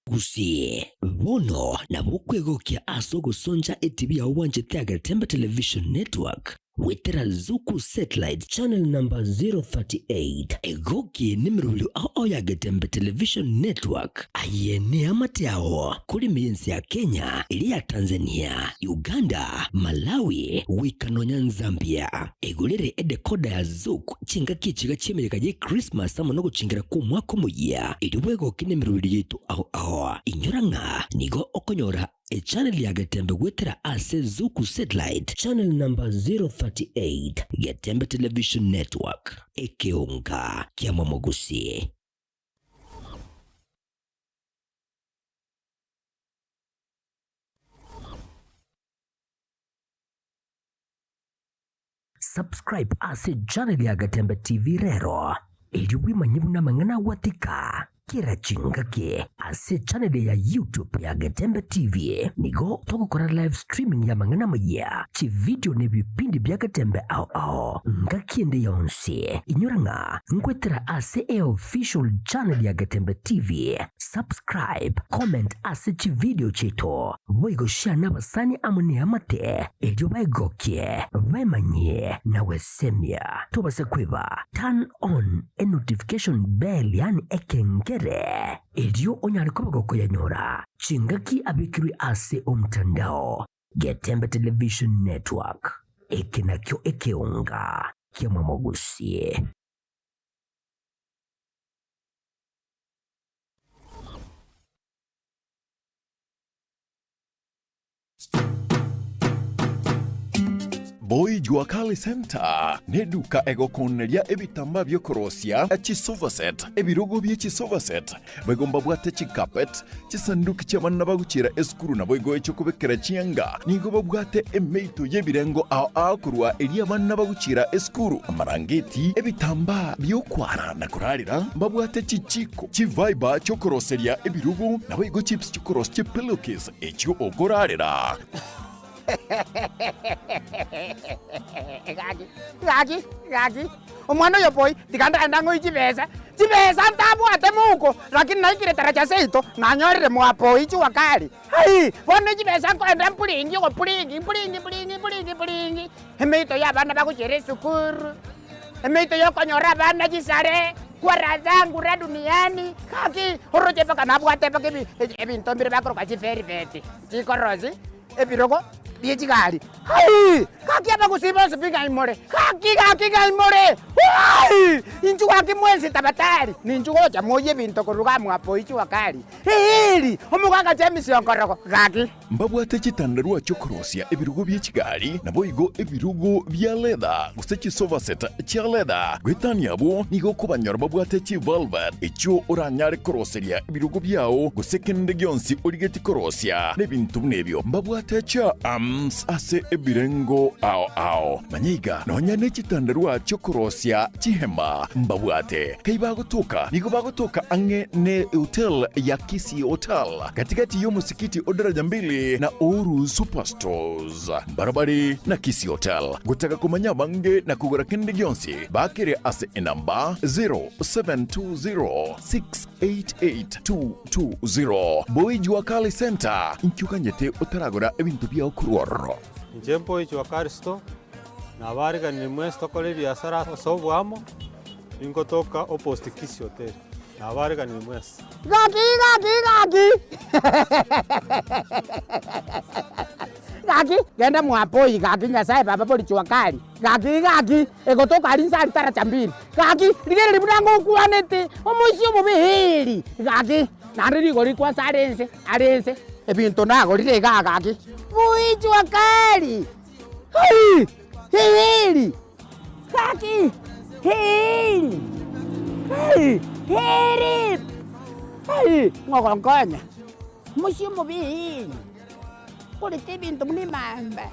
Gusii, bono nabo okwegokia ase ogosoncha etibi yao bwanchete ya Getembe Television Network Goetera Zuku Satellite Channel number 038, egoki nemerobio ao ao ya Getembe Television Network. Aye neamate ao korime y'ense ya Kenya, eria ya Tanzania, Uganda, Malawi, goika nonya Zambia. Egorere edecoder ya Zuku chingaki echiga chi'emeyega ye Christmas amo nogochingera kw'omwaka omoyia, erio bwegoke nemerobio yaito ao ao. Inyora ng'a nigo okonyora Echannel ya Getembe goetera ase Zuku Satellite Channel number 038, Getembe Television Network, ekeonga ki'amamogusi. Subscribe ase channel ya Getembe TV rero, erio bwemanye buna amang'ana agwatika kera chingaki ase channel ya YouTube ya Getembe TV. Nigo togokora live streaming y'amang'ana amayia, chividio na ebipindi bia Getembe ao ao ngaki ende yonsi. Inyora ng'a nkwetera ase eofficial channel ya Getembe TV. Subscribe, comment ase chividio chiaito, boigo share nabasani amo neamate erio baegokie, baemanyie na gwesemia. Tobase kweba, turn on enotification bell yaani ekengere erio onyare koba gokoyanyora chingaki abekirwe ase omtandao. Getembe Television Network, eke nakio ekeonga kiamwamogusie. Boy Jua Kali Center neduka egokoneria ebitambaa biokorosia chisofa set, ebirogo bie chisofa set, boigo mbabwate chicarpet, chisanduki chi'abana bagochiera esukuru naboigo echiokobekera chianga. Nigo babwate emeito y'ebirengo ao ao korwa eria abana bagochiera esukuru, amarangeti, ebitambaa bi'okwara na korarera, mbabwate chichiko, chifiber chiokoroseria ebirogo, naboigo chips chiokorosia chipillowcase echio okorarera. Gaki, gaki, gaki, omwana oyo boy, tiga ndagende ang'oe chibesa, chibesa ntabwate mouko, lakini naikire taracha seito, nanyorire mwa boy jua kali. Aii, bono chibesa nkoenda mpuringi ogopuringi, mpuringi mpuringi mpuringi mpuringi, emeito ya abana bagochiera esukuru, emeito ya okonyora abana chisare, kwa raha zangu ra duniani, gaki, oroche mpaka nabwate mpaka ebi ebinto mbire bakoroka chivelvet, chikorosi. Ebirogo bie chigari. Aii! Gaki abagusii bonsi pi ng'ai more? Gaki gaki ng'ai more? Aii! Inchuo gaki mwensi tabatari, ninchuo gocha moyie ebinto korwa iga mwapo ichua kari. Eeri! Omogaka James Onkorogo, gaki. Mbabwate chitandarua chi'okorosia ebirogo bie chigari, naboigo ebirogo bia leather, gose chisofa set chia leather. Goetania abwo, nigo okobanyora babwate chivelvet, echio oranyare koroseria ebirogo biao, gose kende gionsi origetie korosia, na ebinto buna ebio. Mbabwate chiarms ase ebirengo ao ao. Manya iga, nonya ne chitandarua chi'okorosia chihema mbabwate. Kai bagotoka? Nigo bagotoka ang'e ne hotel ya Kisii Hotel, gati-gati y'omosikiti o Daraja Mbili na Uhuru Superstores. Mbarabare na Kisii Hotel. Gotaka komanya abange na kogora kende gionsi, bakere ase enamba 0720688220. Boy Jua Kali Centre, inki oganyete otaragora ebinto biao korwa ororo? Inche Boy Jua Kali Store, nabariganirie mwensi tokore ebiasara ase oboamo, ningotoka opposite Kisii Hotel, nabariganirie mwensi. Gaki gaki gaki Gaki genda mwapoi gaki Nyasaye baba bori jua kali gaki gaki egotoka aria inse aria taracha mbili gaki rigereria buna ngokwanete omoisia omobe eeri gaki naende rigori kwansa are inse are inse ebinto nagorire igaa gaki bui jua kali aii eeri gaki eeri aii eeri aii ng'ogonkonya omoisia omobe eeri. Korete ebinto buna emamba.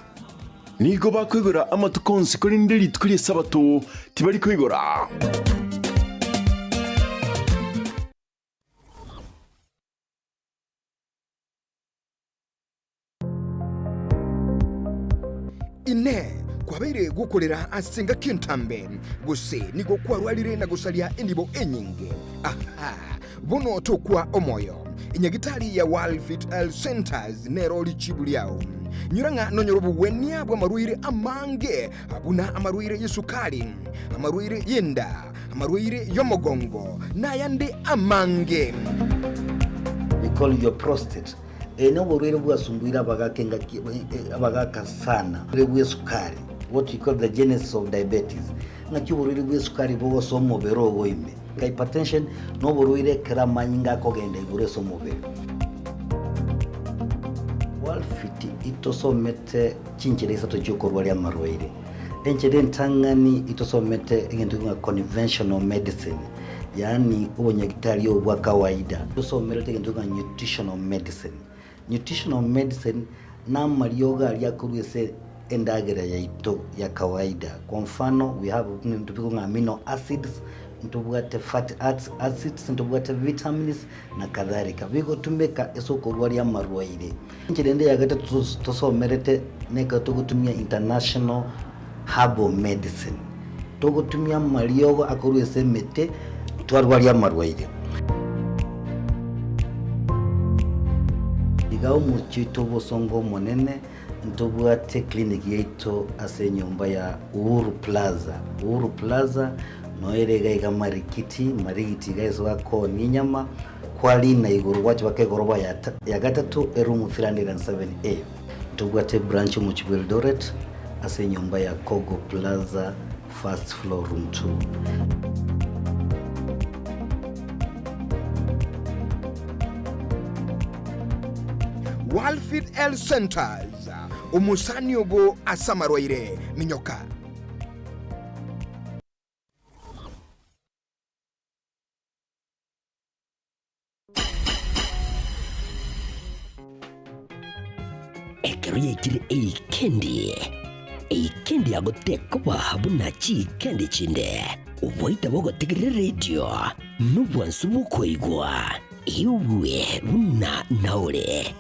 Nigo bakoigora amatuko onsi, korende rituko ri'Esabato tibari koigora. Inee! Kwabeire gokorera ase engaki entambe, gose nigo kwarwarire na gosaria enibo enyinge? Aha! Bono tokwa omoyo. Enyagitari ya World Fit Health Centers nero richibu riao. Nyora ng'a nonyore obogwenia bw'amarwaire amange buna amarwaire y'esukari, amarwaire y'enda, amarwaire y'omogongo, na ayande amange. We call your prostate. Eye noborwaire bwasumbuire abagaka engaki abagaka sana. Oborwaire bw'esukari, what we call the genesis of diabetes. Ng'aki oborwaire bw'esukari bogosoa omobere ogo ime. Hypertension noborwaire ekero amanyinga akogenda igoro ase omobere. Walfit itosomete chinchera isato chiokorwaria amarwaire. Enchera entang'ani itosomete egento ng'a conventional medicine, yaani obonyagitari obo bwa kawaida. Tosomerete egento ng'a nutritional medicine. Nutritional medicine namariogo aria akorwa ase. endagera yaito ya kawaida. Kwa mfano, we have ebinto bikong'a amino acids, ntobwate fatty acids, ntobwate vitamins na kadhalika. Bigotumeka ase okorwaria amarwaire. Enchera ende ya gatato tosomerete nekero togotumia international herbal medicine. Togotumia amariogo akorwa ase emete twarwaria amarwaire. Iga omochie oito obosongo omonene ntobwate clinic yaito ase enyomba ya Uhuru Plaza. Uhuru Plaza noere iga iga Marikiti, Marigiti iga ase bakoonia enyama, kwarina igoro gwacha mpaka egoroba ya gatato eroom 307A. Ntobwate ebranch omochie bwa Eldoret ase enyomba ya Kogo Plaza first floor room 2. Walfit Health Centres, omosani obo ase amarwaire, minyoka. Ekero yaikire eikendi, eikendi yago tekoba buna chiikendi chinde. Oboita bogotegerera eredio nobwansu bw'okoigwa, igwe buna naore.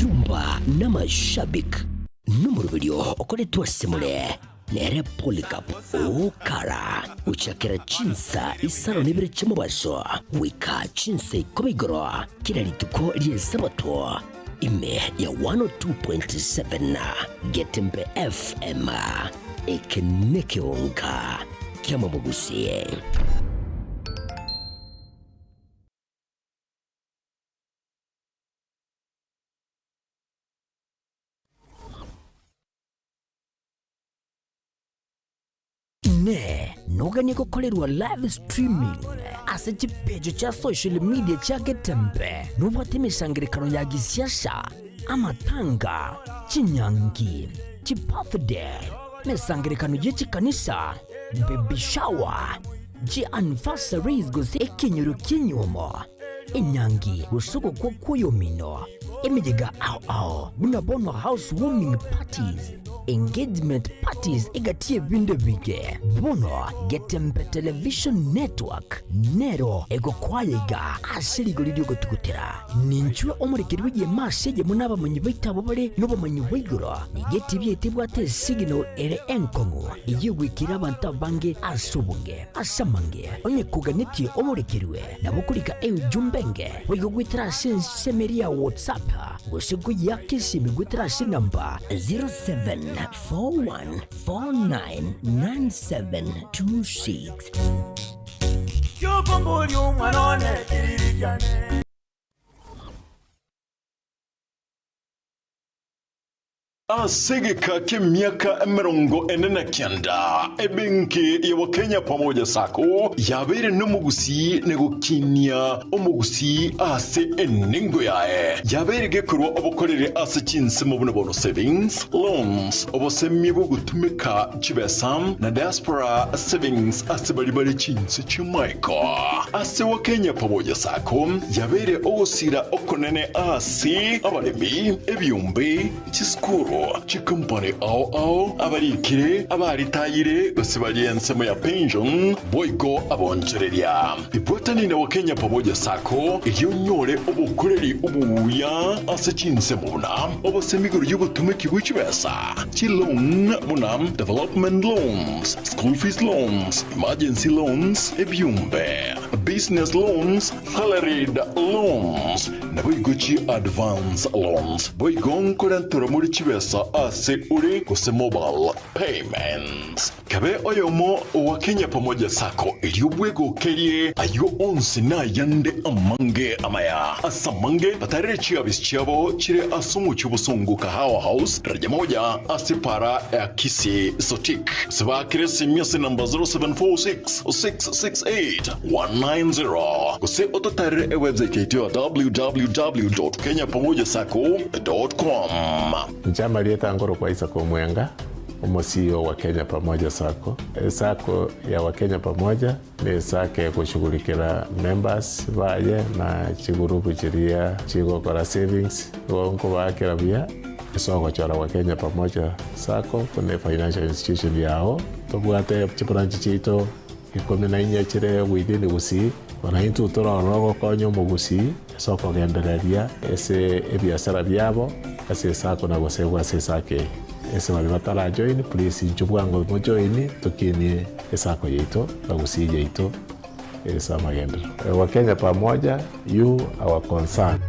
Rumba n'amashabik nomoroberio okoretwe ase more. Nere Polycarp okara gochakera chinsa isano na ibere chi'omobaso goika chinsa ikomi igoro kera rituko ri'Esabato, ime ya 102.7 Getembe FM. Eke nekeonka ki'amabogusi. Inee! Noganie gokorerwa live streaming ase chipeji chia social media chia Getembe? Nobwate emesangererekano ya gisiasa, amatanga, chinyangi, chibirthday, emesangererekano ye chikanisa, baby shower, chianniversaries gose ekenyoro ki'enyuomo, enyangi gose ogokwa kw'oyomino, emeyega ao ao buna bono house warming parties, engagement parties egati y'ebinto ebinge. Bono Getembe Television Network nero egokoaya iga ase rigori ri'ogotugutera. Ninchwe omorekeri bw'egeema ase eyemo n'abamanyi baito abwo bare nobomanyi bwa igoro. Nigo etibi yaito ebwate esignal ere enkong'u eyio egwekire abanto abange ase obonge. Ase amange, onye koganetie omorekerwe, nabo okorika eujumbe enge boigo goetera ase ensemo eria ya WhatsApp gose koyeaka esimi goetera ase enamba 0741499726. Kiokomboria omwana one kiriri kiane. Ase egeka ki'emiaka 49, ebenki ya Wakenya Pamoja Sacco yabeire nomogusii na gokinia omogusii ase enengo yaye. Yabeire gekorwa obokoreri ase chinsemo buna bono savings, loans, obosemia bw'ogotumeka chibesa na diaspora savings ase baria bare chinse chi'amaiko. Ase Wakenya Pamoja Sacco yabeire ogosira okonene ase abaremi, ebiombe, Chisukuru, chikompani ao ao, abarikire, abaritayire, gose baria ensemo ya pension, boigo abonchoreria. Ibwatani na Wakenya Pamoja Sacco erio onyore obokoreri obuya ase chinsemo buna obosemi igoro y'obotumeki bwe chibesa, chiloan buna development loans, school fees loans, emergency loans, ebiombe, business loans, Salaried loans, naboigo chi advance loans, boigo nkorenterwa more chibesa ase ore gose mobile payments. Kabe oyomo owa Kenya Pamoja Sacco erio bwegokerie ayio onsi nayande amange amaya. Ase amange batarere chiabisi chiabo chire ase omochie obosongo Kahawa House, daraja moja ase para ya Kisii Sotik. Gose baakere esimi ase namba 0746 668 190 gose ototarere ewebsite yaito ya www.kenyapamojasacco.com. Inche amarieta nkorokwa Isaac Omwenga. Omo CEO wa Kenya Pamoja Sacco. Esacco ya Wakenya Pamoja ne esacco egoshughulikera members baye na chigurupu chiria chigokora savings. Igo nkobaakera buya ase ogochora Wakenya Pamoja Sacco buna efinancial institution yao. Tobwate chibranch chiaito ikomi na inye chire within Gusii, bono intwe tore ororo gokonya omogusii ase okogendereria ase ebiasara biabo ase esacco na gosegwa ase esacco eye. Ase baria batarajoin please inchuo bwango mojoini tokinie esacco yaito na Gusii yaito ase amagenderero. Wakenya pamoja, you our concern.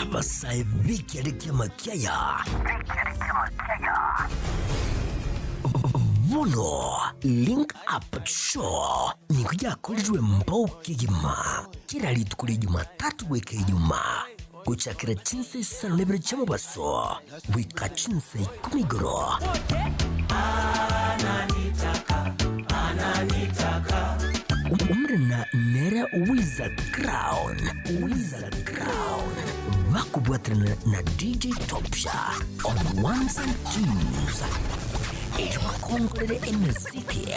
Abasae b'ekiare ki'amakiaya bono Link Up Show nigo yakorirwe mbao kegima kera rituko ria Jumatatu goika Ijumaa gochakera chinsa isano na ibere chi'omobaso goika chinsa ikomi igoro. Omorena nere Wiza Crown, Wiza Crown, bakobwaterana na DJ Topsha on ones and twos. Erio bakongorere emeziki,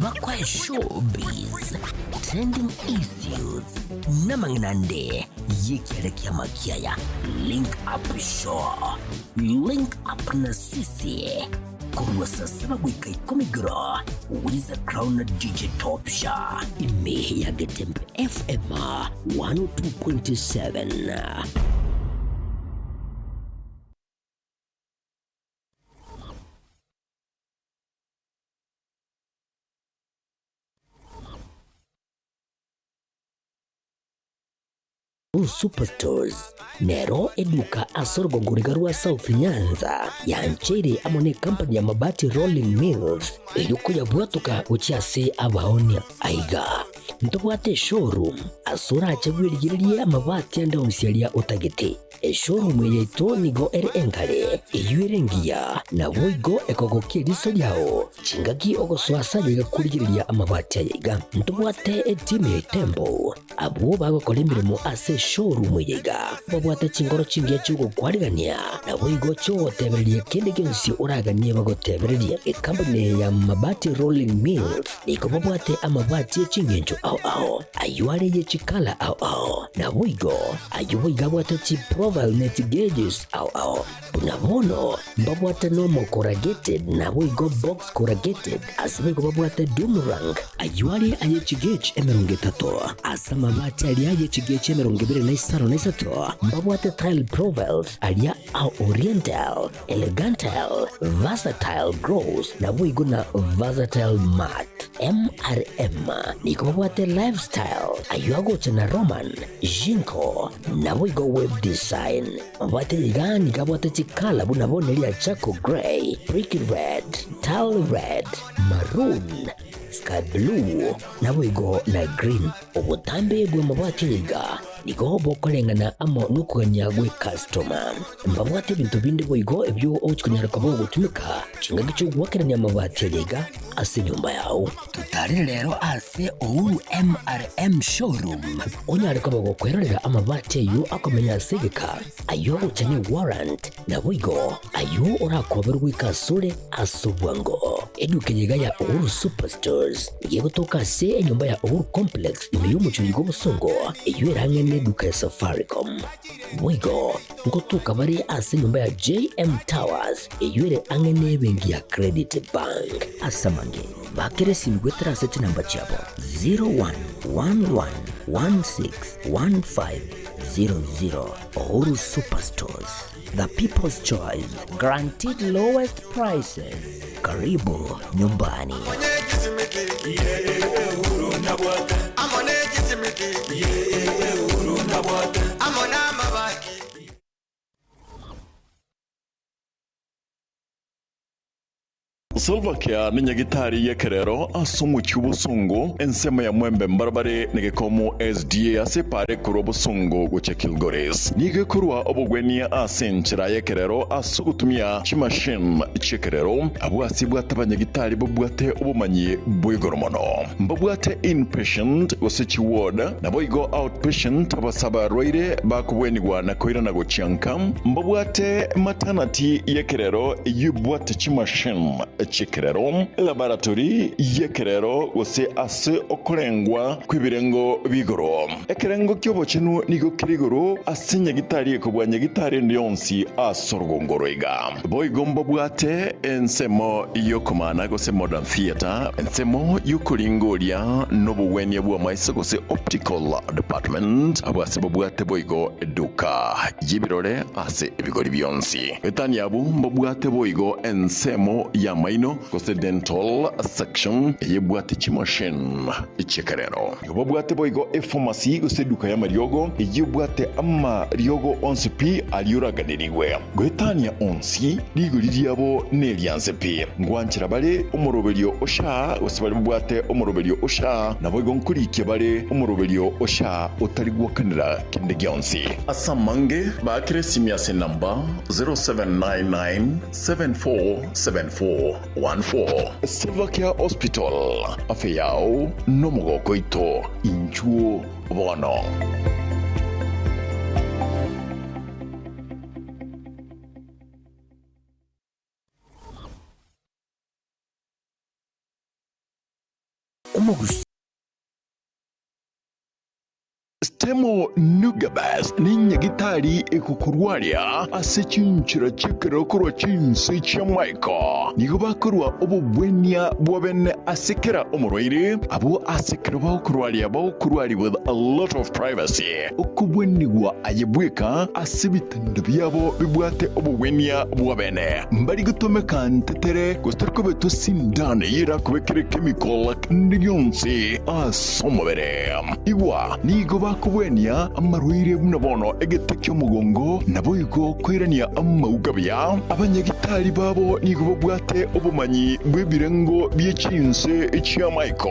bakoe showbiz, trending issues, namang'ina ande y'ekiare ki'amakiaya. Link up show, link up na sisi korwa saa saba goika ikomi igoro, Wiza Crown na DJ Topsha ime ya Getembe FM 102.7. Superstores nero eduka ase orogongo riga rwa South Nyanza yancheire amo ne company ya Mabati Rolling Mills erio koyabwatoka gochia ase abaonia. Aiga ntobwate eshowroom ase orache bwerigererie amabati ande onsi aria otagete. Eshowroom eye yaito nigo ere engare, eyio ere engiya, naboigo ekogokia eriso riao chingaki ogosoa ase aye iga korigereria amabati aya iga. Ntobwate etimu ya Itembo Abwo bagokora emeremo ase eshowroom eye iga babwate chinkoro chingiya chi'ogokwarigania, naboigo chi'ogotebereria kende gionsi oraganie bagotebererie. Ekampuni eye ya Mabati Rolling Mills nigo babwate amabati e chingencho ao ao, ayio are ye chikala ao ao, naboigo ayio boigo abwate chiprofile ne chigeges ao ao. Buna bono mbabwate nomo corrugated naboigo box corrugated, ase boigo babwate doom rank, ayio are aye chigauge 30, ase amabati aria aye chigauge 25, mbabwate tile profiles aria a oriental, elegantal, versatile gloss naboigo na versatile matte. MRM nigo babwate lifestyle, ayio agocha na Roman, Jinko, naboigo web design. Mabwate iga nigo abwate chikala buna bono eria charcoal grey, brick red, tile red, maroon, sky blue, naboigo na green. Obotambe bw'amabati aya iga nigo bokoreng'ana amo nokogania gw'ecustoma. Mbabwate ebinto binde boigo ebio ogochia konyara koba ogotumeka chingaki chi'ogoakerania amabati aya iga ase enyomba yao. Totarire rero ase Uhuru MRM Showroom onyare koba gokwerorera amabati ayio akomenya ase egeka, ayio agocha ne warrant, naboigo ayio orakoberwe goika asore ase obwango. Eduka eye iga ya Uhuru Superstores nigo egotoka ase enyomba ya Uhuru Complex ime y'omochie oyo bw'obosongo, eyio ere ang'e neduka ya Safaricom. Boigo ngotoka bare ase enyomba ya JM Towers eyio ere ang'e nebenki ya Credit Bank. Ase amange, bakera esimi goetera ase chinamba chiabo 0111161500. Uhuru Superstores, the people's choice, guaranteed lowest prices. Karibu nyumbani. Silvercare nenyagitari y'ekerero ase omochie o Bosongo, ensemo ya Mwembe mbarabare negekomo SDA ase epara ekorwa Bosongo gochia Kilgoris. Nigo ekorwa obogwenia ase enchera y'ekerero ase ogotumia chimachine chi'ekerero. Abwo ase ebwate abanyagitari babwate obomanyi bwa igoro mono. Mbabwate inpatient gose chiward, naboigo outpatient abase abarwaire bakobwenigwa na koirana gochia nka. Mbabwate maternity y'ekerero eyio ebwate chimachine chi'ekerero, elaboratory y'ekerero gose ase okorengwa kw'ebirengo bi'igoro. Ekerengo ki'obochenu nigo kere igoro ase nyagitari ekobua nyagitari ende yonsi ase orogongo oro iga. Boigo mbabwate ensemo y'okomana gose modern theatre, ensemo y'okoringoria nobogwenia bw'amaiso gose optical department, abwo ase babwate boigo eduka y'ebirore ase ebigori bionsi. Etani abwo mbabwate boigo ensemo y'amaino gose dental section eyebwate chimachine chi'ekerero. Nigo babwate boigo efamasi gose eduka y'amariogo eyio ebwate amariogo onsi pi aria oraganерigwe. Goetania onsi, rigori riabo nerianse pi. Ngwanchera bare omoroberio o SHA gose baria babwate omoroberio o SHA, naboigo nkorikia bare omoroberio o SHA otari gwakanera kende gionsi. Ase amange, baakere esimi ase enamba 0799747414. Silvercare Hospital, afya yao nomogoko oito, inchuo bono. Omogusii. Stemo Nugabes nenyagitari egokorwaria ase chinchera chi'ekerero korwa chinse chi'amaiko. Nigo bakorwa obobwenia bwa bene ase kera omorwaire, abwo ase ekero bagokorwaria bagokorwaria with a lot of privacy. Okobwenigwa aye bweka ase ebitanda biabo bibwate obogwenia bwa bene. Mbari gotomeka ntetere gose tori kobetwa sindano eyio erakobekere chemical kende gionsi ase omobere. Igwa, nigo bakobwenia amarwaire buna bono egete ki'omogongo, naboigo koirania amauga buya. Abanyagitari babo nigo babwate obomanyi bw'ebirengo bie chinse chi'amaiko.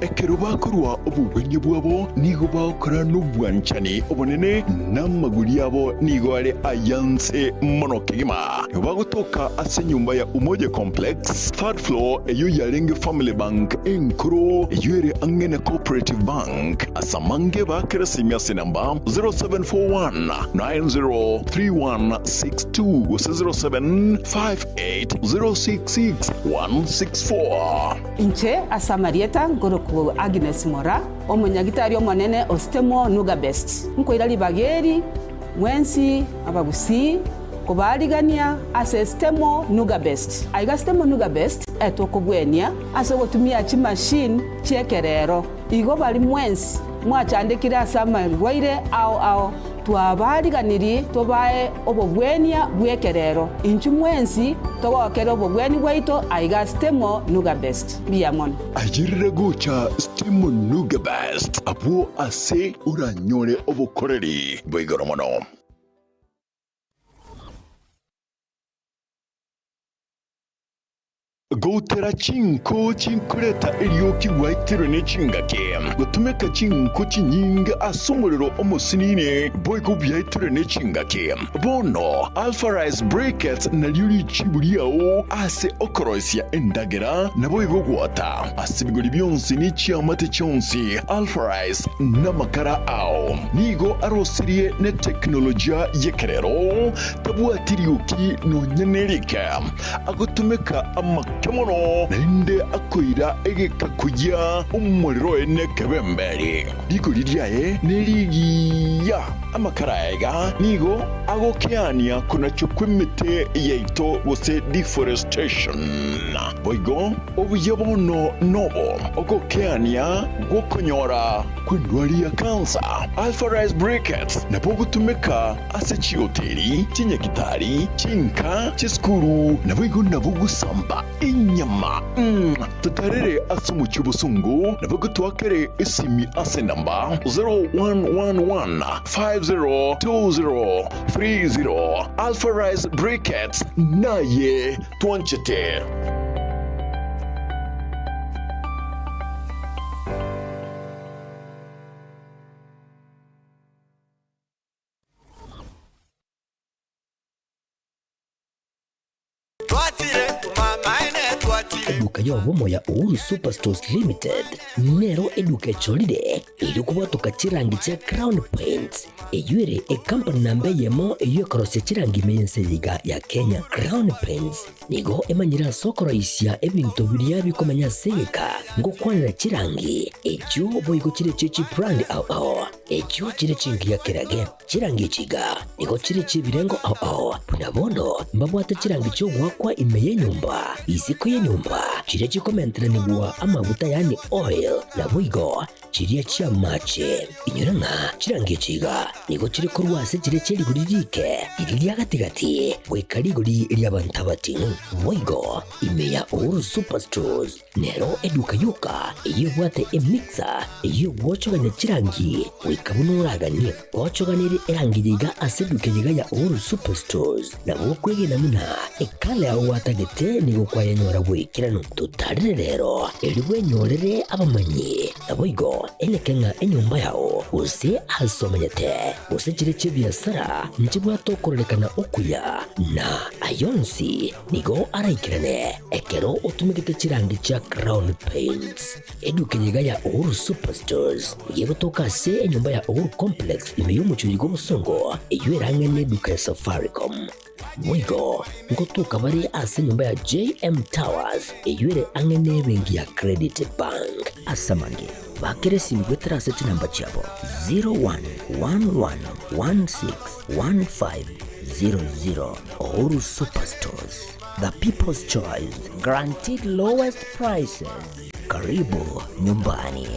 Ekero bakorua obogwenia bwabo nigo bagokora nobwanchani obonene, na amaguri abo nigo are ayanse mono kegima. Nigo bagotoka ase enyomba ya Umoja Complex, third floor, eyio yarenge Family Bank enkoro, eyio ere ang'e na Cooperative Bank. Ase amange baakere esimi ase enamba 0741 903162 gose 0758 066 164. Inche ase amarieta nkorokwa Agnes Mora, omonyagitari omonene o Stemo Nugabest. Nkoira ribaga eri mwensi abagusii kobaarigania ase Stemo Nugabest. Aiga Stemo Nugabest etokobwenia ase ogotumia chimachine chi'ekerero. Igo baria mwensi mwachandekire ase amarwaire ao ao, Twabaariganirie tobae obogwenia bw'ekerero, inchuo mwensi togokere obogwenia bwaito aiga Stemo Nuga Best. Mbuya mono. Ayerere gocha Stemo Nuga Best abwo ase oranyore obokoreri bwa igoro mono. Goutera chinko chinkoreta erioki gwaitirwe ne chingaki, gotumeka chinko chinyinge ase omorero omosinini, boigo biaitirwe ne chingaki. Bono Alpha Rice Briquettes nario richibu riao ase okoroisia endagera, naboigo gwota ase ebigori bionsi ne chiamate chionsi. Alpha Rice namakara ao nigo arosirie ne teknolojia y'ekerero, tabwati rioki nonya nerike. Agotumeka amake mono, naende akoira egeka koyia omorero oye nekebemberi. Rigori riaye nerigiya. Amakara aya iga nigo agokeania konachwa kw'emete yaito gose deforestation. Boigo obuya bono nobo ogokeania gw'okonyora kw'endwari ya kansa. Alpha Rice Briquettes nabo ogotumeka Ase chihoteli, chinyagitari, chinka, chisukuru, naboigo nabo gosamba enyama. Totarere ase omochie obosongo, naboigo toakere esimi ase enamba 0111 502030. Alpha Rice Briquettes naye twanchete. Eduka y'obomo ya Uhuru Superstores Limited nero eduka echorire erio kobwatoka chirangi chia Crown Paints eyio ere ecompany namba eyemo eyio ekorosia chirangi ime y'ense eye iga ya Kenya. Crown Paints nigo emanyire ase okoroisia ebinto biria bikomenya ase egeka ngokwanera chirangi echio boigo chire chie chibrand ao ao echio chire chingiya kerage. Chirangi echi iga nigo chire chi'ebirengo ao ao, buna bono mbabwate chirangi chi'ogoakwa ime y'enyomba, isiko y'enyomba, chiria chikomenteranigwa amaguta yaani oil, naboigo chiria chi'amache. Inyora ng'a chirangi echi iga nigo chire korwa ase chiria chie rigori riike, riria ria gati-gati, goika rigori ri'abanto abating'u. Boigo ime ya Uhuru Superstores Nero eduka yoka eyio ebwate emixer eyio egwochogania chirangi goika buna oraganie. Gochoganerie erangi eye iga ase eduka eye iga ya Uhuru Superstores nabo okwegena buna ekala yao gwatagete nigo kwayenyora bw'ekeranu. Totarere rero erio bwenyorere abamanyi naboigo eneke ng'a enyomba yao gose ase omenyete gose chire chi'ebiasara nchibwate okororekana okuya na ayonsi Nigo araikerane ekero otumegete chirangi chia Crown Paints. Eduka eye iga ya Uhuru Superstores nigo egotoka ase enyomba ya Uhuru Complex ime y'omochie oyo bw'obosongo eyio erang'e neduka ya Safaricom. Boigo ngotoka bare ase enyomba ya JM Towers eyio ere ang'e nebenki ya Credit Bank. Ase amange, bakera esimi goetera ase chinamba chiabo 0111161500. Uhuru Superstores, the people's choice, guaranteed lowest prices. Karibu nyumbani.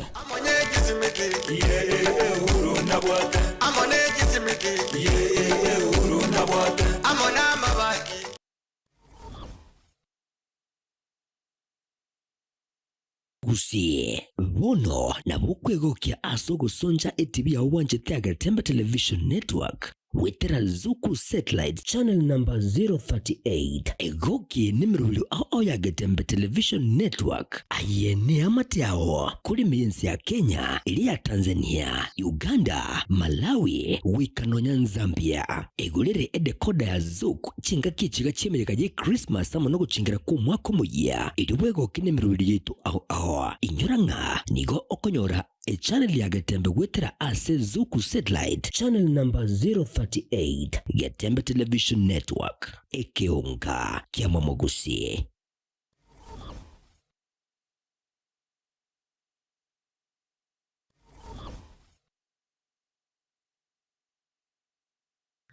Gusii, bono nabo okwegokia ase ogosoncha etibi yao bwanchete Agetembe Television Network goetera Zuku Satellite channel number 038. Egokie nemerobio ao ao ya Getembe Television Network. Aye neamate ao kore ime y'ense ya Kenya, eria ya Tanzania, Uganda, Malawi goika nonya Nzambia. Egorere edecoder ya Zuku Chingaki echiga chi'emeyega ye Krismasi amo nogochingera kw'omwaka omoyia, erio bwegoke nemeroberi yaito ao ao. Inyora ng'a nigo okonyora echannel ya Getembe goetera ase Zuku Satellite channel number 038, Getembe Television Network, ekeonga ki'amamogusi.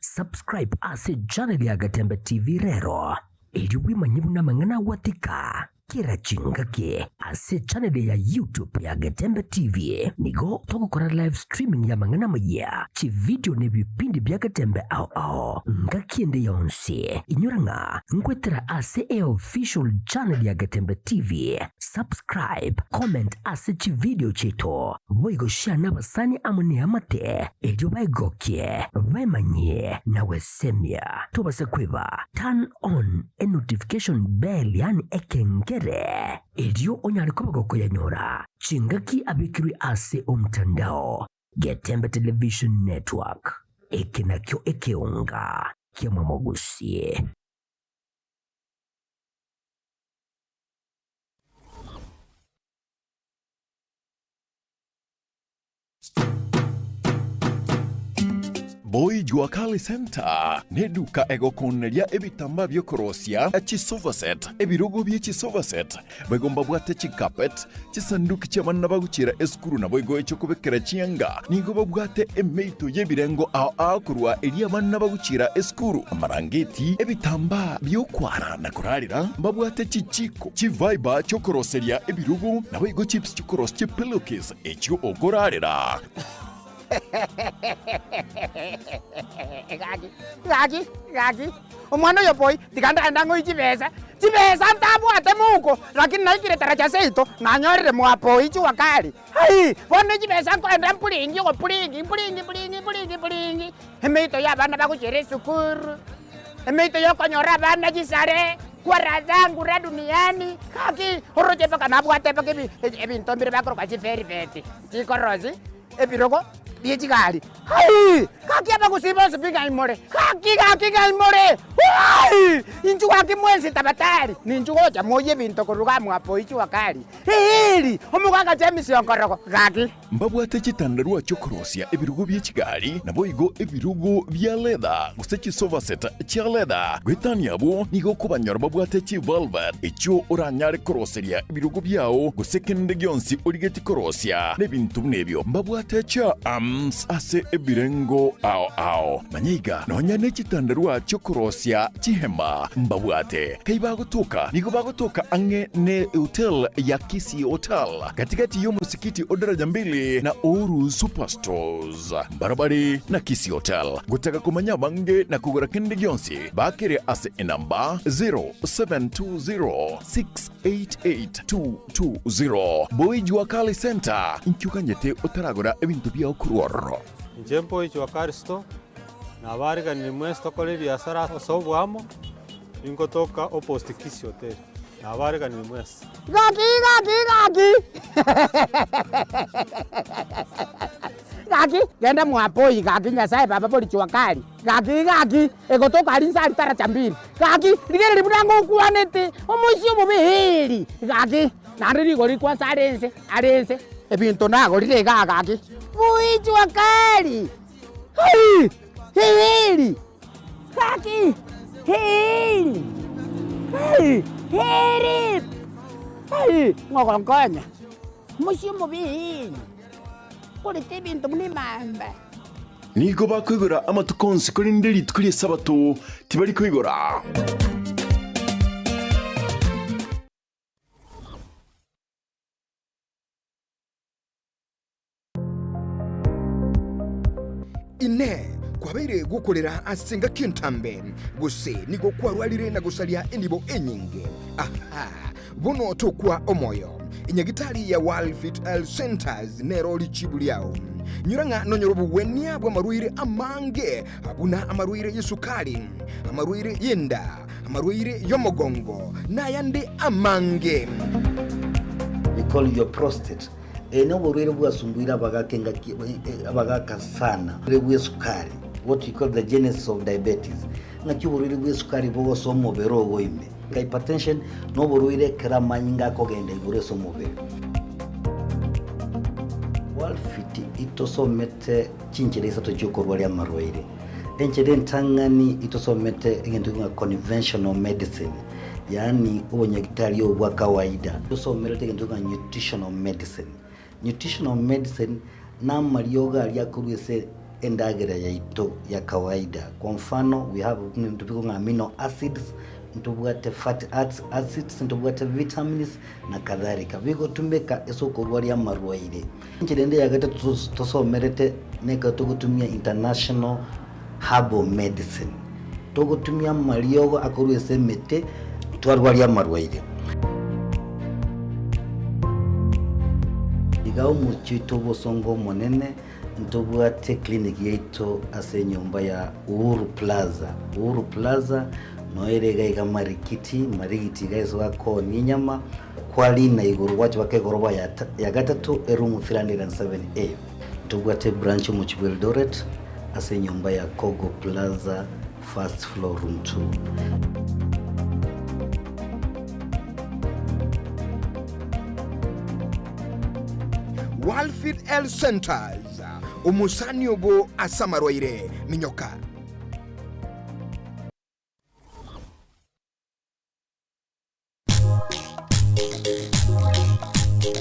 Subscribe ase channel ya Gatembe TV rero, erio bwemanye buna amang'ana agwatika kera chingaki ase channel ya YouTube ya Getembe TV. Nigo togokora live streaming ya amang'ana amayia, chividio na ebipindi bia Getembe ao ao ngaki ende yonsi. Inyora ng'a ngoetera ase eofficial channel ya Getembe TV. Subscribe, comment ase chividio chiaito, boigo share nabasani amo neamate, erio baegokie, baemanyie na gwesemia. Tobasa kweba, turn on e notification bell yaani ekengere, erio onyare koba gokoyanyora chingaki abekirwe ase omtandao. Getembe Television Network, eke nakio ekeonga ki'amamogusie. Boy Jua Kali Center neduka egokoneria ebitambaa biokorosia chisofa set, ebirogo bie chisofa set, boigo mbabwate chicarpet, chisanduki chi'abana bagochiera esukuru naboigo echiokobekera chianga. Nigo babwate emeito y'ebirengo ao ao korwa eria abana bagochiera esukuru, amarangeti, ebitambaa bi'okwara na korarera, mbabwate chichiko, chiviber chi'okoroseria ebirogo, naboigo chips chi'okorosia chipillowcase echio okorarera. Gaki, gaki, gaki, omwana oyo boy, tiga ndagende ang'oe chibesa, chibesa ntabwate mouko, lakini naikire taracha seito, nanyorire mwapoi jua kali, aii, bono chibesa nkoenda mpuringi ogopuringi mpuringi mpuringi mpuringi mpuringi, emeito ya abana bagochiera esukuru, emeito ya okonyora abana chisare, kwa raha zangu ra duniani, gaki, oroche mpaka nabwate mpaka ebi ebinto mbire bakoroka chivelvet, chikorosi. Ebirogo. Rie chigari. Aii! Gaki abagusii bonsi pi ng'ai more? Gaki, gaki ng'ai more? Aii! Inchuo gaki mwensi tabatari, ninchuo gocha moyie ebinto korwa igaa mwa Jua Kali. Eeri! Omogaka James Onkorogo, gaki. Mbabwate chitandarua chi'okorosia ebirogo bie chigari, naboigo ebirogo bia leather, gose chisofa set chia leather. Goetania abwo, nigo okobanyora babwate chivelvet, echio oranyare koroseria ebirogo biao, gose kende gionsi origetie korosia, na ebinto buna ebio. Mbabwate chair arms ase ebirengo ao ao. Manya iga, nonya ne chitandarua chi'okorosia chihema mbabwate. Kai bagotoka? Nigo bagotoka ang'e ne hotel ya Kisii Hotel, gati-gati y'omosikiti o Daraja Mbili na Uhuru Superstores. Mbarabare na Kisii Hotel. Gotaka komanya abange na kogora kende gionsi, bakere ase enamba 0720688220. Boy Jua Kali Centre, inki oganyete otaragora ebinto biao korwa ororo? Inche Boy Jua Kali Store, nabariganirie mwensi tokore ebiasara ase oboamo, ningotoka opposite Kisii Hotel, nabariganirie mwensi. Gaki, gaki, gaki! Gaki, genda mwapoi gaki Nyasaye baba bori jua kali. Gaki, gaki, egotoka aria inse aria taracha mbiri. Gaki, rigereria buna ngokwanete, omoisia omobe eeri. Gaki, naende rigori kwansa are ense, are ense. Ebinto nagorire igaa gaki, bui jua kali. Hai! Eeri! Gaki! Eeri! Hai! Eeri! Hai! Ng'ogonkonya, omoisia omobe eeri, korete ebinto buna emamba. Nigo bakoigora amatuko onsi, korende rituko ri'Esabato tibari koigora. Inee! Kwabeire gokorera ase engaki entambe, gose nigo kwarwarire na gosaria enibo enyinge? Aha! Bono tokwa omoyo. Enyagitari ya World Fit Health Centers nero richibu riao. Nyora ng'a nonyore obogwenia bw'amarwaire amange, buna amarwaire y'esukari, amarwaire y'enda, amarwaire y'omogongo, na ayande amange. We call your prostate. Eye noborwaire bwasumbuire abagaka engaki abagaka sana. Oborwaire bw'esukari, what we call the genesis of diabetes. Ng'aki oborwaire bw'esukari bogosoa omobere ogo ime. Hypertension noborwaire ekero amanyinga akogenda igoro ase omobere. Walfit itosomete chinchera isato chiokorwaria amarwaire. Enchera entang'ani itosomete egento ng'a conventional medicine. Yaani obonyagitari obo bwa kawaida. Tosomerete egento ng'a nutritional medicine. Nutritional medicine namariogo aria akorwa ase endagera yaito ya kawaida. Kwa mfano we have buna ebinto bikong'a amino acids, ntobwate fatty acids, ntobwate vitamins na kadhalika. Bigotumeka ase okorwaria amarwaire. Enchera ende ya gatato tosomerete nekero togotumia international herbal medicine. Togotumia amariogo akorwa ase emete twarwaria amarwaire. Iga omochie oito obosongo omonene ntobwate clinic yaito ase enyomba ya Uhuru Plaza. Uhuru Plaza noyo ere iga iga Marikiti, Marigiti iga ase bakoonia enyama, kwarina igoro gwacha baka egoroba ya gatato eroom 307A. Ntobwate ebranch omochie bwa Eldoret ase enyomba ya Kogo Plaza first floor room 2. Walfit Health Centers, omosani obo ase amarwaire, minyoka.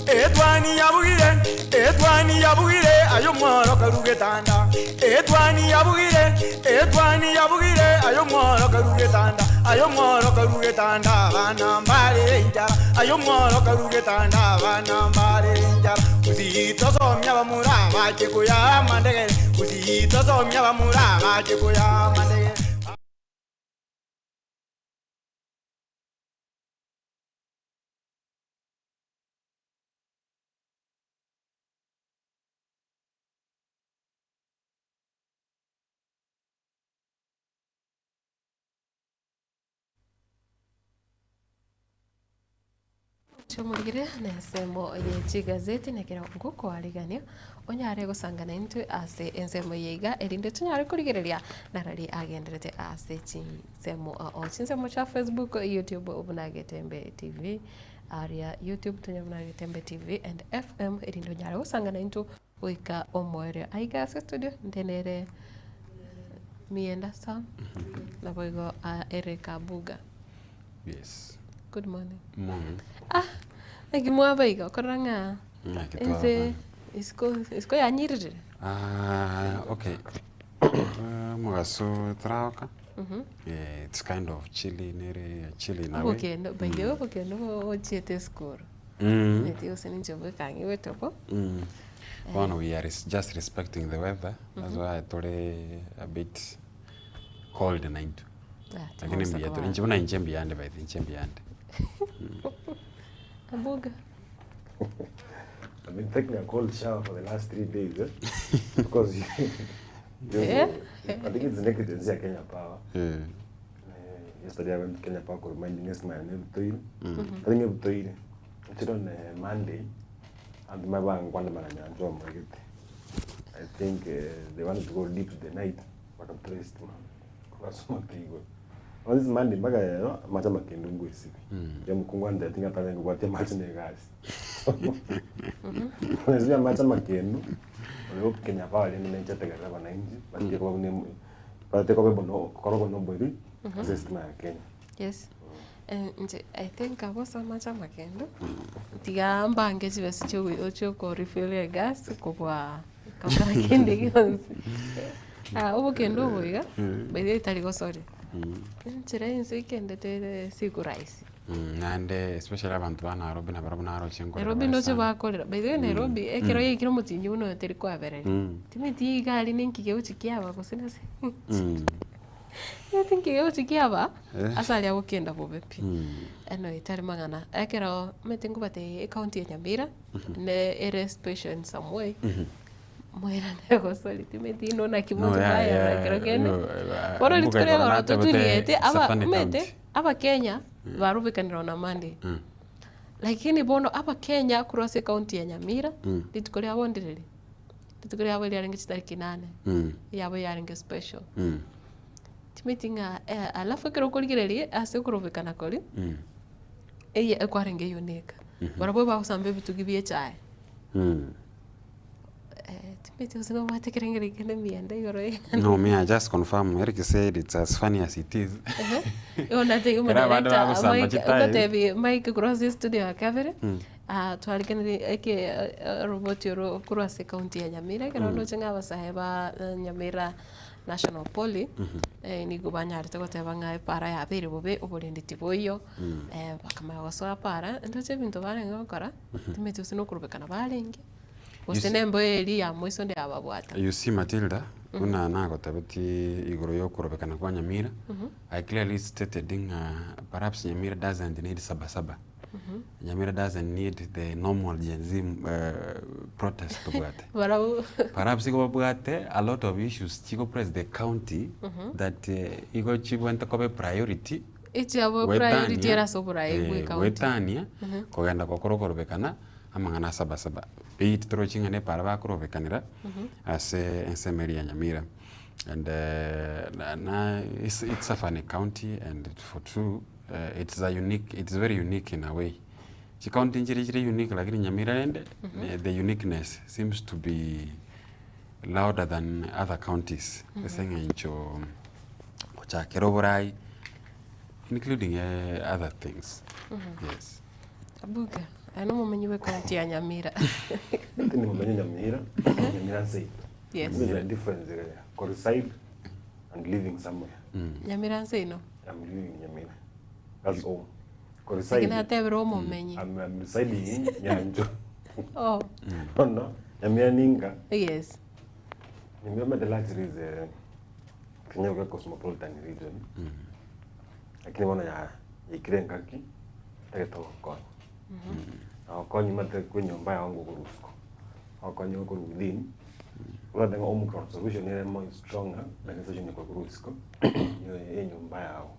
Etwani yabugire, etwani yabugire, aye omworo karu getanda. Etwani yabugire, etwani yabugire, aye omworo karu getanda. Aye omworo karu getanda, abana mbare enchara. Aye omworo karu getanda, abana mbare enchara. Gusii tosomia abamura bache koya amandegere. Gusii tosomia abamura bache koya amandegere. Chomorigire na ensemo ye chigazeti nekero ngokoarigania onyare gosangana intwe ase ensemo eye iga erinde tonyare korigereria narari agenderete ase chinsemo ao chinsemo chia Facebook, YouTube buna Getembe TV aria YouTube tonya buna Getembe TV and FM erinde onyare gosangana intwe goika omoerio. Aiga ase studio inde nere Mienda Sam naboigo Eric Abuga. Yes. Good morning. Morning. Ah, naki mwaba iga okorora ng'a Naki ense twaba. isiko isiko yanyiririre? Ah, okay. Eh, Omogaso taraoka. Mhm. Eh, it's kind of chilly nere chilly in a way. Obokendo by the way obokendo bochiete esukuru. Mm. Omanyete gose ninche bweka ang'igwete bo. Mm. Bono we are res- just respecting the weather. That's Mhm. why tore a bit cold naintwe. Ah, Lakini timogosa mbuya tore. koba. Inche buna inche mbuyande by the way, inche mbuyande. Abuga. I've been taking a cold shower for the last 3 days eh? because you, Eh? I think it's negligence ya Kenya Power. Yeah. Yesterday I went to Kenya Power reminding us my name Toil. Mm. I think it Toil. It's on Monday and my bank one man and John I think they wanted to go deep to the night bakatrace kubasoma tigo. On this Monday mpaka lero macha makendu ngwesibi. Ya mukungu and I think atanya ngwatia macha ne gasi. Unajua macha makendu oleo Kenya Power rende nechetegerera wananchi batie koba ne batie koba bono korogo no bweri system ya Kenya. Yes. Eh, nche I think abosa amache amakendo tiga mbange chibesa chiogo chioko refill gas kobua gokora kende gionsi. Ah, obokendo obo iga by the way tari gosoria. Enchera ense ekendete siku rahisi. Naende especially abantu ba Nairobi nabo naroche nkorera Nairobi bare ndoche sana. bakorera. By the way Nairobi ekero yaikire omotinyi buna oyo teri kwabereria. Timeti igari ninki geuchi kiaba gose nase. Timeti nki geuchi kiaba Eh. ase aria agokenda bobe pi. Mm. Eno etari mang'ana ekero omanyete nkobate ecounty ya Nyamira ne ere special in some way. Moirane gosori timeti ino naki No, moto yeah, bayarora yeah, ekero kende. no, Bono rituko mbuga riria igoro igoro natebete toturiete aba Safari omanyete County. abakenya barubikanire on a Monday. Lakini bono abakenya korwa ase ecounty ya Nyamira rituko riabo ndiriri rituko riabo riarenge chitariki nane yabo yarenge special. Timeti ng'a eh, alafu ekero okorigereria ase okorobekana kori eye ekwarenge unique. Barabwo bagosamba ebitugi bia echae. Eh, timeti gose nobwate ekerengeri kende emienda igoro ye- No, me, I just confirm. Eric said it's as funny as it is. Igo nategi Kera abande omodirector bagosamba Mike chitayi. ogotebi Mike korwa ase studio ya kabere ah, twarigenerie eke roboti oro korwa ase county ya Nyamira ekero ndoche ng'a abasae ba Nyamira National Poly eh, nigo banyarete goteba ng'a epara yabeire bobe oborendi tiboiyo eh, bakamanya gosoa para ndoche ebinto barenge gokora timeti gose nokorobekana barenge gose see- na emboyo eria ya moiso nde yababwata. You see Matilda, una nagotabeti igoro yokorobekana kwa Nyamira. I clearly stated ng'a perhaps Nyamira doesn't need sabasaba. Nyamira doesn't need the normal Gen Z protest tobwate. Barabwo Perhaps igo babwate a lot of issues chigo press the county that igo chibwente kobe priority Echiabo priority era ase oborai bwa ecounty. gwetania kogenda gokora okorobekana amang'ana sabasaba beit toroching'ana epara bakorobekanera ase ensemo eri ya Nyamira and na, na it's a funny county and for true it's a unique it's very unique in a way chicounty nchiri chiri unique lakini Nyamira rende the uniqueness seems to be louder than other counties ase eng'encho gochakera oborai including other things. Yes. Abuga, aya nomomenyi bwa ecounty ya Nyamira. Ni mumenye Nyamira, Nyamira nsei. Yes. There's a difference there. Reside and living somewhere. Nyamira nse ino. I'm living in Nyamira. That's all. Lakini Reside. atebera omomenyi. I'm residing in Nyanjo. Oh, No, no. Nyamira ninga. yes. Nyamira the luxury is Kenya kwa cosmopolitan region. Lakini bona ya ikire ngaki tageto gokonya. Na gokonya mate kwi nyomba yao ngugurusko. Gokonya gukuru within. Uradenga Omicron solution ere more stronger than solution ya kurusko. Iyo ye nyomba yao.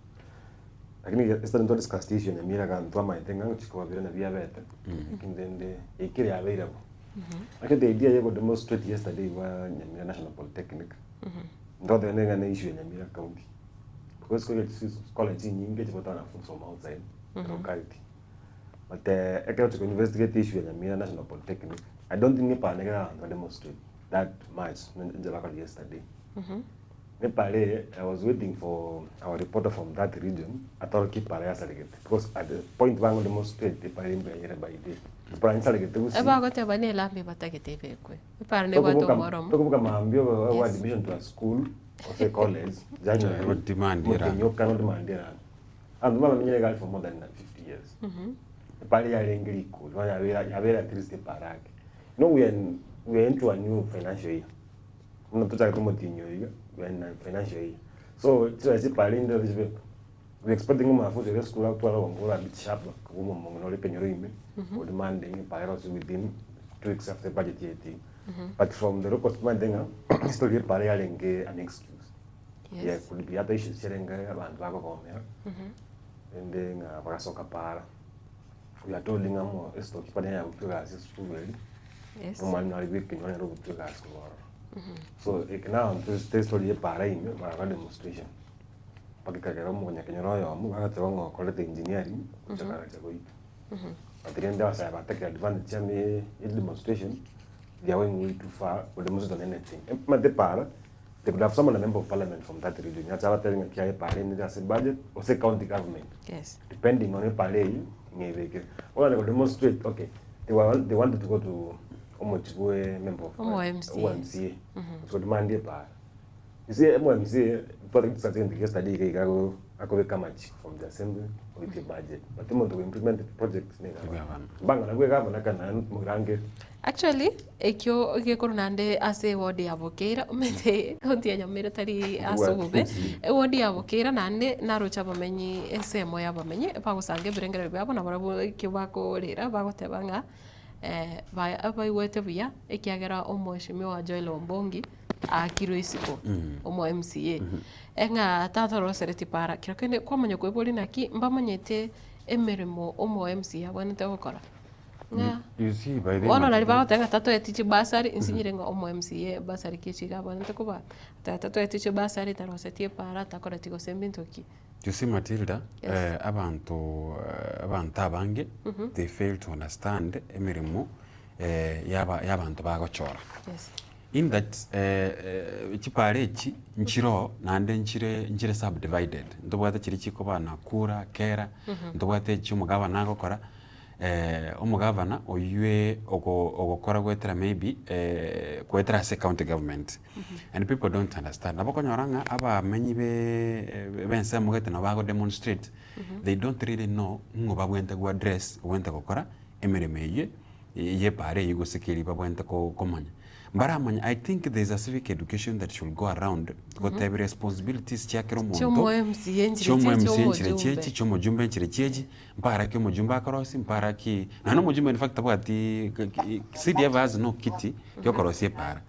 Lakini yesterday ntwa discussed issue ya Nyamira iga ntwamaete ng'a ngochia kobabera nabio yabete, lakini rende ekere yabeire bo. Actually the idea ya go demonstrate yesterday bwa Nyamira National Polytechnic, ntotebe ng'a ne issue ya Nyamira county, because kore chikole chinyinge chigotanga wanafunzi from outside the locality. But ekero ogochia ko investigate issue ya Nyamira National Polytechnic, I don't think epara ekero abanto ba demonstrate that much inche bakora yesterday. Nepara eye, I was waiting for our reporter from that region atorokie epara yasaregete because at the point bango demonstrate epara eye mbuya yere by day. Epara nsaregete gusii. Ebagoteba ne elambi batagete ebekwe. Epara nebwate Tokoboka omworomo. tokoboka mambia obe obe Yes. admission to a school gose college January Go demand motenyi erami. okana odemand erami. Abanto mbabamenyire egari for more than 50 years. Epara yarenge rikori bono yabera yabera at least epara ake. You know we are in we are into a new financial year. Buna tochagete omotienyi oyo iga, we are in a financial year. So chibesa chipara rinde chibe we expecting omwanafunzi ore esukuru agotwara obongo bore a bit sharp korwa omong'ina ore ekenyoro ime, o demanding epara erosiwe within 2 weeks after ebudget yaetigwe. But from the records tomanyete ng'a story ya epara yarenge an excuse. Yes. Yeah, could be other issues chiarenge abanto bagogomera, rende ng'a bagasoka para. We are told ng'a mo estoki pane yagotwa egasi esukuru eria, Yes. omwalimu nare bwa ekenyoro nere ogotwa egasi korwa ororo. So eke nabanto ase estory ya epara ime bagakora demonstration, mpaka ekagera omonyakenyoro oyomo bagateba ng'a okorete engineering gocha karacha goita. But rende abasae batakire advantage ame ya demonstration, they are going way too far go demonstrate on anything. Omanyete epara, they could have summoned a member of parliament from that region ache abatebie ng'a kiaye epara ende ase budget gose county government. Yes. Depending on epara eywo ng'a ebekire. Bono go demonstrate okay, they were they wanted to go to omochie bwe member of Omo MCA. omo MCA. Gochi demand epara. You see omo MCA, twataka discuss egento yesterday iga iga ago akobeka amache from the assembly goitia budget. But omonto go implement project ne egavana. Mbang'ana bwa egavana kana morange. Actually, ekio gekorwa naende ase eward ya Bokeira, omanyete ekaunti ya Nyamira tari ase obobe, eward ya Bokeira naende naroche abamenyi ensemo ya abamenyi bagosanga ebirengererio biabo nabarabwo ekio bakorera bagoteba ng'a ba baigwete buya ekiagera omweshimiwa Joel Ombongi aakirwe isiko, omo MCA, ng'a tatorosereti para. Kero kende kwamanya koiboria naki mbamanyete emeremo omo MCA abwenerete gokora. Ng'a You see, by the bono nari bagoteba ng'a tatoeti chibasari, nsinyire ng'a omo MCA ebasari ki echi iga abwenerete koba, tata tatoeti chibasari, taroseti epara, takoreti gose mbinto ki. You see Matilda, Yes. eh, abanto eh, abanto abange they fail to understand emeremo eh, yaba yabanto bagochora. Yes. In that eh, eh, chipara echi nchiroo naende nchire nchire subdivided, ntobwate chiria chikoba Nakura, Kera, ntobwate echi omogabana agokora, omogavana oywe ogo ogokora goetera maybe goetera ase county government and people don't understand. Nabo okonyora ng'a abamenyi be b'ensemo gete nabo bago demonstrate, they don't really know ng'o babwenerete go address obwenerete gokora emeremo eywo ya epara eywo gose keri babwenerete ko komanya. Mbaramanya I think there is a civic education that should go around gotebia responsibilities chia kera omonto, Chia omo MCA nchire chia omo chiachi, MCA nchire omojumbe. chiachi, chia omojumbe nchire chiachi, mpara ki omojumbe akorosia, mpara ki, naende omojumbe in fact tabwati CDF has no kiti giokorosia epara.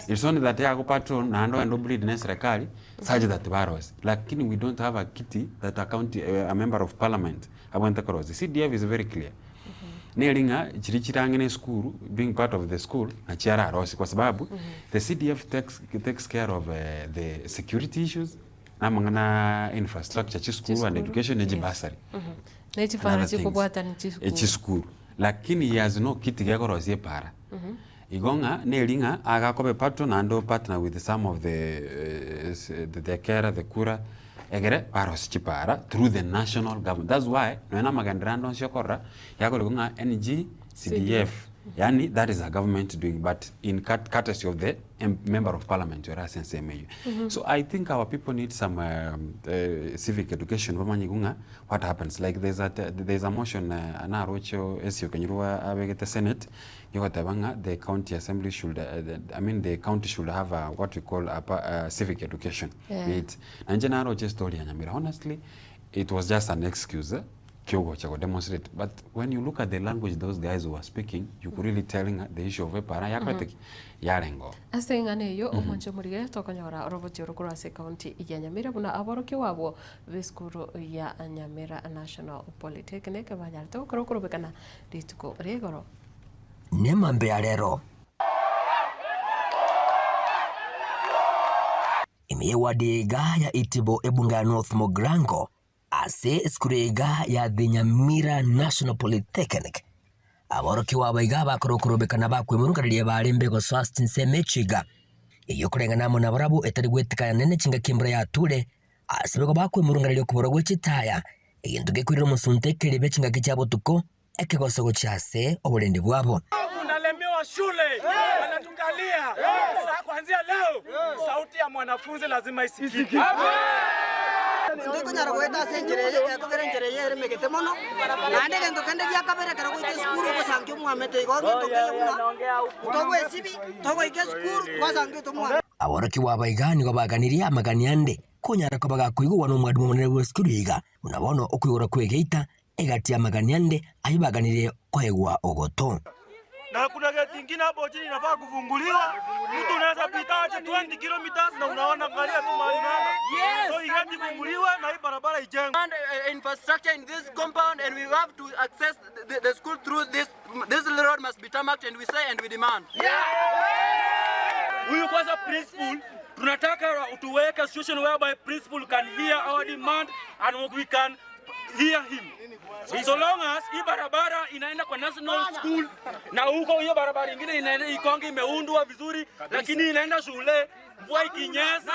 It's only that yago patron naende ogende obleed na eserekari such that barosie. Lakini we don't have a kiti that a county a member of parliament abwenerete korosia. CDF is very clear. Neri ng'a chiria chire ang'e na esukuru being part of the school nachi ararosie kwa sababu the CDF takes, takes care of the security issues na amang'ana infrastructure chisukuru and Chisukuru, education na yes. chibasari Ne and chifara other things. chikobwatani chisukuru. Echisukuru lakini he has no kiti gekorosia epara. Igo ng'a neri ng'a agakoba epatron naende o partner with some of the the kera the kura egere barosie chipara through the national government. That's why nonya na amagenderero ande onsi okorora yakorigwa ng'a NG CDF yaani that is a government doing but in courtesy of the member of parliament ore ase ensemo eywo. So I think our people need some civic education bamanye ng'a what happens like there's a there's a motion naroche ase okenyirwe abegete senate yogoteba ng'a the county assembly should I mean the county should have a what we call a civic education. Yeah. It. Na inche naroche story ya Nyamira honestly it was just an excuse. Kiogocha go demonstrate but when you look at the language those guys were speaking you could really tell ng'a the issue of epara yakorete ki? Yarenge oo. Ase eng'ana eyio, omwanche omorigere tokonyora oroboti oro korwa ase ekaunti ya Nyamira buna aborokigwa abwo b'esukuru ya Nyamira National Polytechnic banyarete gokora okorobekana rituko ria igoro. Nemambia rero. Ime y'ewadi eye iga ya Itibo ebunge ya North Mugirango Ase esukuru iga ya The Nyamira National Polytechnic, aborokigwa aba iga bakora okorobekana bakwemurunganeria bare gosoa ase chinsemo echio iga, eyio koreng'ana amo nabarabwo etari gwetikana nene chingaki embura yature, ase nigo bakwemurunganeria okoborwa gwe chitaya, egento gekoirera omosunte ekeribe chingaki chia botuko, ekegoso gochia ase oborendi bwabo. Tunalemewa shule, wanatukalia. Sa kuanzia leo sauti ya mwanafunzi lazima isikike. Ntokonyara goeta ase enchera eye, gekogera enchera eye ere emegete mono, naende egento kende gia kabere ekero goika esukuru ogosankia omwamete igo egento nkeiyo buna ntogwesibi, togoika esukuru twasankia otomwamete. Aborokigwa aba iga nigo baganirie amagani ande konyara koba gakoigugwa nomwalimu omonene bw'esukuru iga, buna bono okoigora kw'egeita Egati y'amagani ande ayio baganirie koegwa ogoto. Na kuna geti ingine hapo chini inafaa kufunguliwa. Mtu unaweza pita aje 20 kilometers na unaona angalia tu mahali unaenda. So hii geti ifunguliwe na hii barabara ijengwe. And infrastructure in this compound and we have to access the school through this this road must be tarmacked and we say and we demand. Huyu kwanza principal tunataka tuweke situation whereby principal can hear our demand and we can hear him. So long as hii barabara inaenda kwa national school na huko hiyo barabara ingine inaenda Ikonge imeundwa vizuri, lakini inaenda shule mvua ikinyesha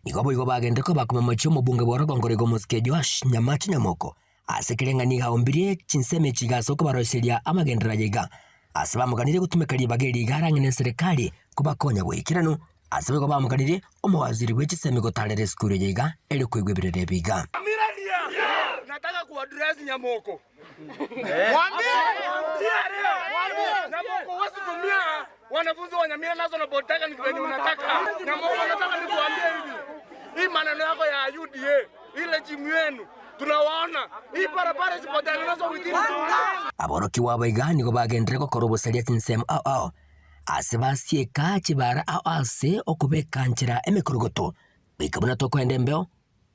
Nigo boigo bagende koba komomochia omobunge bw'orogongo roigo omosike Joash Nyamache Nyamoko ase kereng'ani iga aombirie chinsemo echi iga ase okobaroiseria amagenderero aye iga ase bamoganirie gotumeka ribaga eri iga arang'e neserekari kobakonya goikeranu Ase boigo bamoganirie omowaziri bwe chisemi gotaarera esukuru eye iga, erio koigwa ebirero ebi iga. Nataka kuaddress Nyamoko. Mwambie Nyamoko huwezi tumia wanafunzi wa Nyamira National Polytechnic venye unataka. Nyamoko nataka nikuambie hivi. Hii maneno yako ya UDA, ile jimu yenu tunawaona. Hii barabara isipotengenezwa within 2 weeks. Aborokigwa aba iga nigo bagenderere gokora obosaria chinsemo ao ao Ase basieka chibara ao ase okobeka nchera emekorogoto, goika buna tokoenda embeo,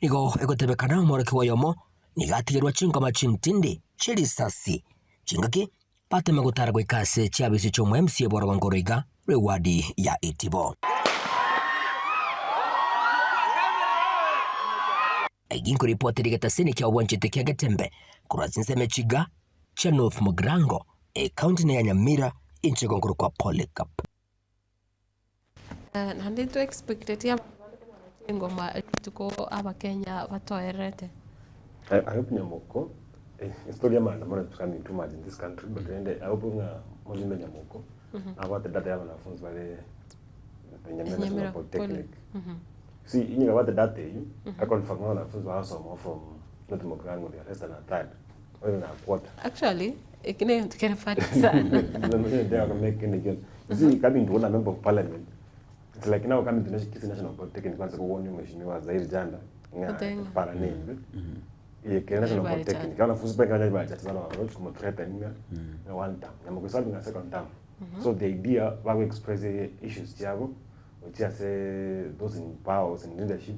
nigo egotebekana omworokigwa oyomo nigo atigerwa chingoma chintindi chie risasi chingaki batema gotara goika ase chiabisi chi'omo-MC bw'orogongo oro iga rw'ewadi ya Itibo. Eki nkoripoteri egetasini kia obwanchete kia Getembe korwa chinsemo chiga chia North Mugirango, Ekaunti ya Nyamira, inche nkorokwa Polycarp. Naende ntwe expecteti abanto bande konyora chingoma rituko abakenya batoererete. I hope Nyamoko, story ya maandamano is becoming too much in this country, but ende I hope ng'a mojumbe Nyamoko, nabwate data ya wanafunzi bare the Nyamira National Nyamira Polytechnic. Poly. See, inye gabwate data eyio, I confirm ng'a wanafunzi basoma from North Mugirango they are less than a third. Actually, eki negento kere funny sana. You see, coming to a member of parliament, it's like now coming to Kisii National Polytechnic, kwanza kuona mheshimiwa Zair Janda Otenga. para nini ye Kenya National Bali Polytechnic chana. wanafunzi peke yake bali sana wa kuma threaten nga one term na mkusali nga second term. So the idea wa express the issues chabo which are say those in power in leadership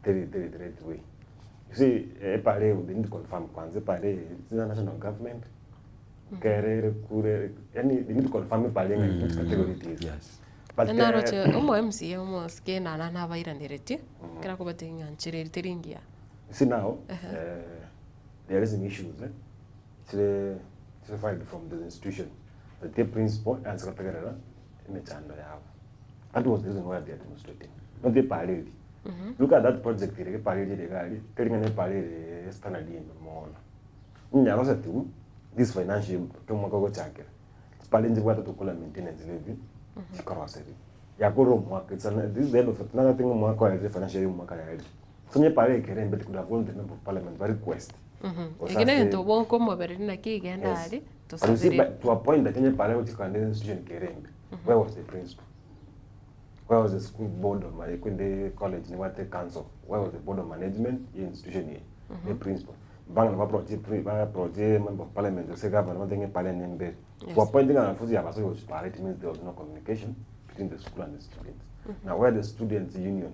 very very the right way. You see, pale they need to confirm kwanza pale it's the national government kerere kure yani they need to confirm pale mm. which category it is. Yes. But Naroche omo MCA omosike nana nabairaneretie kera kobate ng'a nchera teri ngiya. You see now, they are raising issues eh? It's filed from the institution. The the principal and secretary emechando yabo. That was the reason why they are demonstrating. Not the parade. Look at that project ire parade ire gali, telling ne parade standard in mono. Nyarose tu this financial to mwaka go chakira. Pale nje bwata tukula maintenance levy. Chikoroseri. Yakoro mwaka it's an, this is the end of another thing mwaka wa financial year mwaka ya. So nye pale kerembe could have gone to the member of parliament by request. Eki negento bonko omobere naki igenda Yes. ari But you see, tosabire. but to a point that Kenya Parliament which institution Kerembe, where was the principal? Where was the school board of my Kwende college, Niwate council? Where was the board of management in institution here? Ne principal. Mpaka na approach ba approach member of parliament gose governor batenge pale ne mbere. Yes. Ku appointing wanafunzi abasoke gochipara it means there was no communication between the school and the students. Now where the students union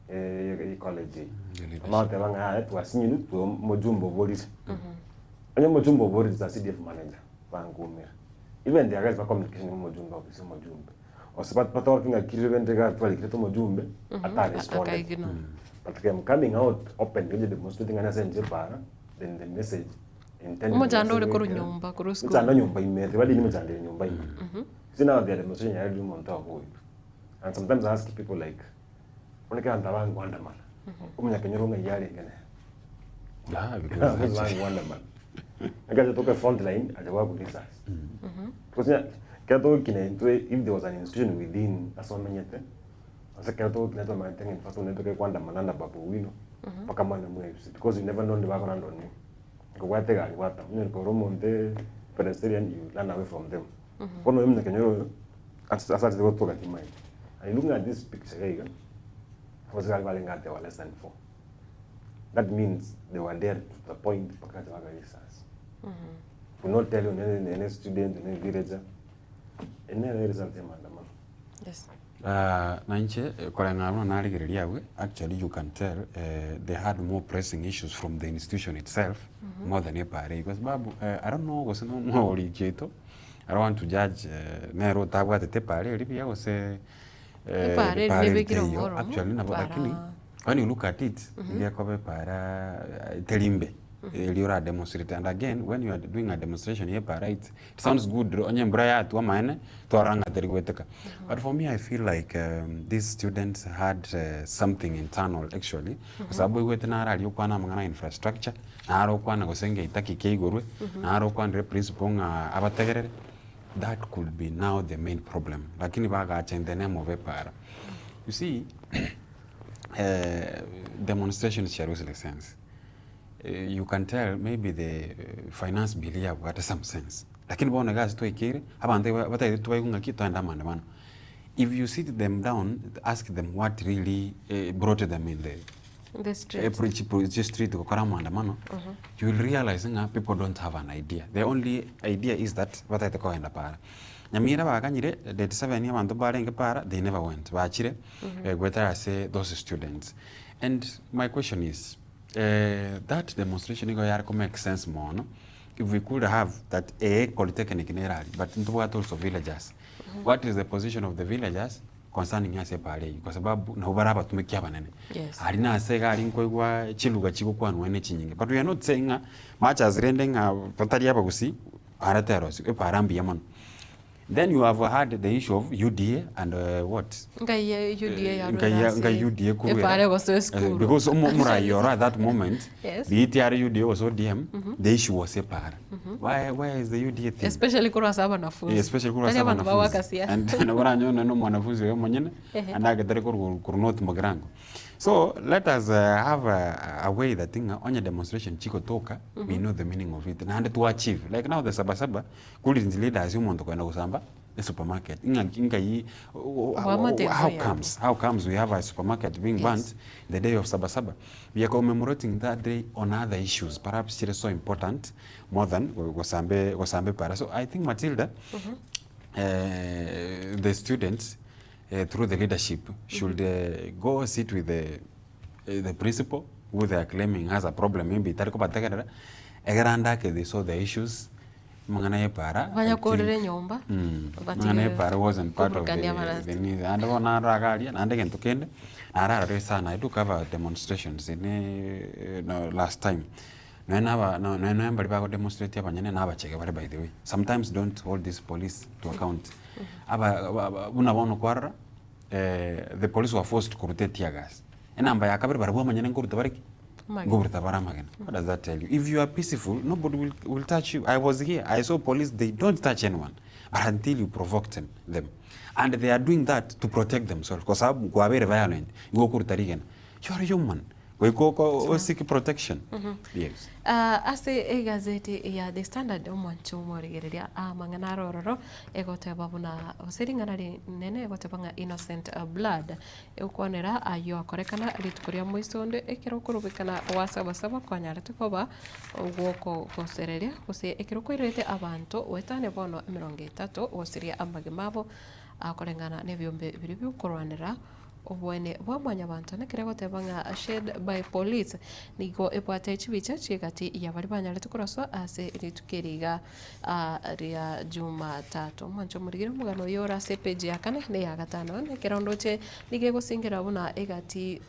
eh eh, college amateba ng'a twasinyirwe twe mojumbe oborire. Onye mojumbe oborire is a CDF manager bangumira. Even the guys ba communication mu mojumbe office mojumbe. Ose bat batorkinga kirire bende ga twalikire to mojumbe ata responded. Akaignore. But I'm coming out open really demonstrating and saying para then the message intended Omochando ore message korwa wekera. nyomba, korwa school. Omochando nyomba imete bali omochando ere nyomba ime. See now the demonstration ya omonto agoyo. And sometimes I ask people like oneke abantu abangwandamana. Omunyakenyoro ng'a yarenge ne. Ah, because Bangwandamana. Akaja toka front line aja wakurisasi. Because nya kera togokina intwe if there was an institution within asomenyete ase kera togokina twamaete ng'a first netoke kwandamana na babu wino mpaka mwana mwebisi because you never know ndi bakoranda oni kobwate gari gwata onye kora omonte pedestrian you run away from them bono oyo omonyakenyoro oyo asatete gotoka timaete and looking at this picture iga abasigari barenge ate were less than four that means they were there to the point mpaka bakarisasi will not tell you any, any student, any villager, any other result ya maandamano. Yes. Nainche koreng'ana buna narigereria abwe actually you can tell they had more pressing issues from the institution itself more than epara eywo kwa sababu I don't know gose na omoriki oito I don't want to judge nere otabwatete epara eria buya gose Epara eria epara eri nebekire teiyo omworomo, actually nabo epara lakini when you look at it ngekoba epara teri mbe eri ora demonstrate and again when you are doing a demonstration ya epara it sounds good onye embura yatwa amaene twarora ng'a teri goeteka but for me I feel like these students had something internal actually kwa sababu oigwete naro aria okwana amang'ana ya infrastructure naro okwana gose ngeita ki kiaigorwe naro okwanire principal ng'a abategerere that could be now the main problem lakini bagacha in the name of epara you see demonstrations chiarusire sense you can tell maybe the finance bill yabwate some sense lakini bono iga ase twaikeire abanto iga batagete twaigwe ng'aki twaende amaandamano if you sit them down ask them what really brought them in the The streets. street gokora amaandamano you will realize ng'a people don't have an idea the only idea is that batagete kogenda para. Nyamira baganyire date 7 abanto mbarenge para they never went bachire goetera ase those students and my question is that demonstration igo yare ko make sense mono if we could have that a polytechnic nere aria but ntobwate also villagers what is the position of the villagers concerning ase epara eywo kwa sababu nabo bare abatumiki abanene Yes. aria nase iga aria nkoigwa chiluga chigokwanwa ne chinyinge but we are not saying ng'a much as rende ng'a batari abagusii para terosiwa epara mbuya mono then you have had the issue of UDA and what Ngai ya UDA yarwera ngai ase ngai UDA kurwera epara gosoa esukuru. Because omorai oro at that moment Yes. be it yare UDA gose ODM the issue was epara why where is the UDA thing Especially korwa ase abanafunzi. Eh, especially korwa Tari ase abanto abanafunzi bagwaka and nabo oranyore nonye na omwanafunzi oyo omonyene Ehe. ande agetare korwa korwa north mugirango so let us have a way that ng'a onye demonstration chigotoka we know the meaning of it naende to achieve like now the sabasaba kulinzi leaders omonto kogenda gosamba esupermarket ng'a ngai Wamate how mbuya. comes how comes we have a supermarket being Yes. burnt the day of sabasaba we are commemorating that day on other issues perhaps chire so important more than gosambe gosambe para so I think Matilda the students through the leadership should go sit with the the principal who they are claiming has a problem maybe tari kobategerera egere ande ake they saw the issues amang'ana ya epara I Banyakorere think, nyomba, batige amang'ana ya epara wasn't part of koburukania abarasi. the need naende bono naro iga aria naende egento kende nararore sana I do cover demonstrations ine no last time nonye na aba nonye na mbari bago demonstrate abanyene na abachege bare by the way sometimes don't hold this police to account aba aba buna bono kwarora the police were forced koruta etear gas enamba ya kabere barabwo abanyene nkoruta bare ki? Amagena. Nkoruta bare amagena. What does that tell you? If you are peaceful nobody will, will touch you. I was here, I saw police, they don't touch anyone but until you provoke them, them. And they are doing that to protect themselves kwa sababu kwabere violent igo okoruta rigena. You are human. Goika oko o seek protection. Yes. Ah, ase egazeti ya The Standard omwancho omorigereria amang'ana aro ororo egoteba buna gose ring'ana rinene egoteba ng'a innocent blood egokwanera ayio akorekana rituko ria moiso onde ekero okorobekana gwa sabasaba kwanyarete koba ogwokogosereria gose ekero kwairerete abanto goetania bono emerongo etato gosiria amagima abo akoreng'ana na ebiombe biria biokorwanera Oboene bwa mwanyabanto nekero egoteba ng'a shed by police nigo ebwate chibicha chi'egati ya baria banyarete koraswa ase rituko eri iga ria Jumatatu. Omwancho omorigire omogano oyo ore ase epage ya kane na eya gatano nekero ndoche nigo egosingera buna egati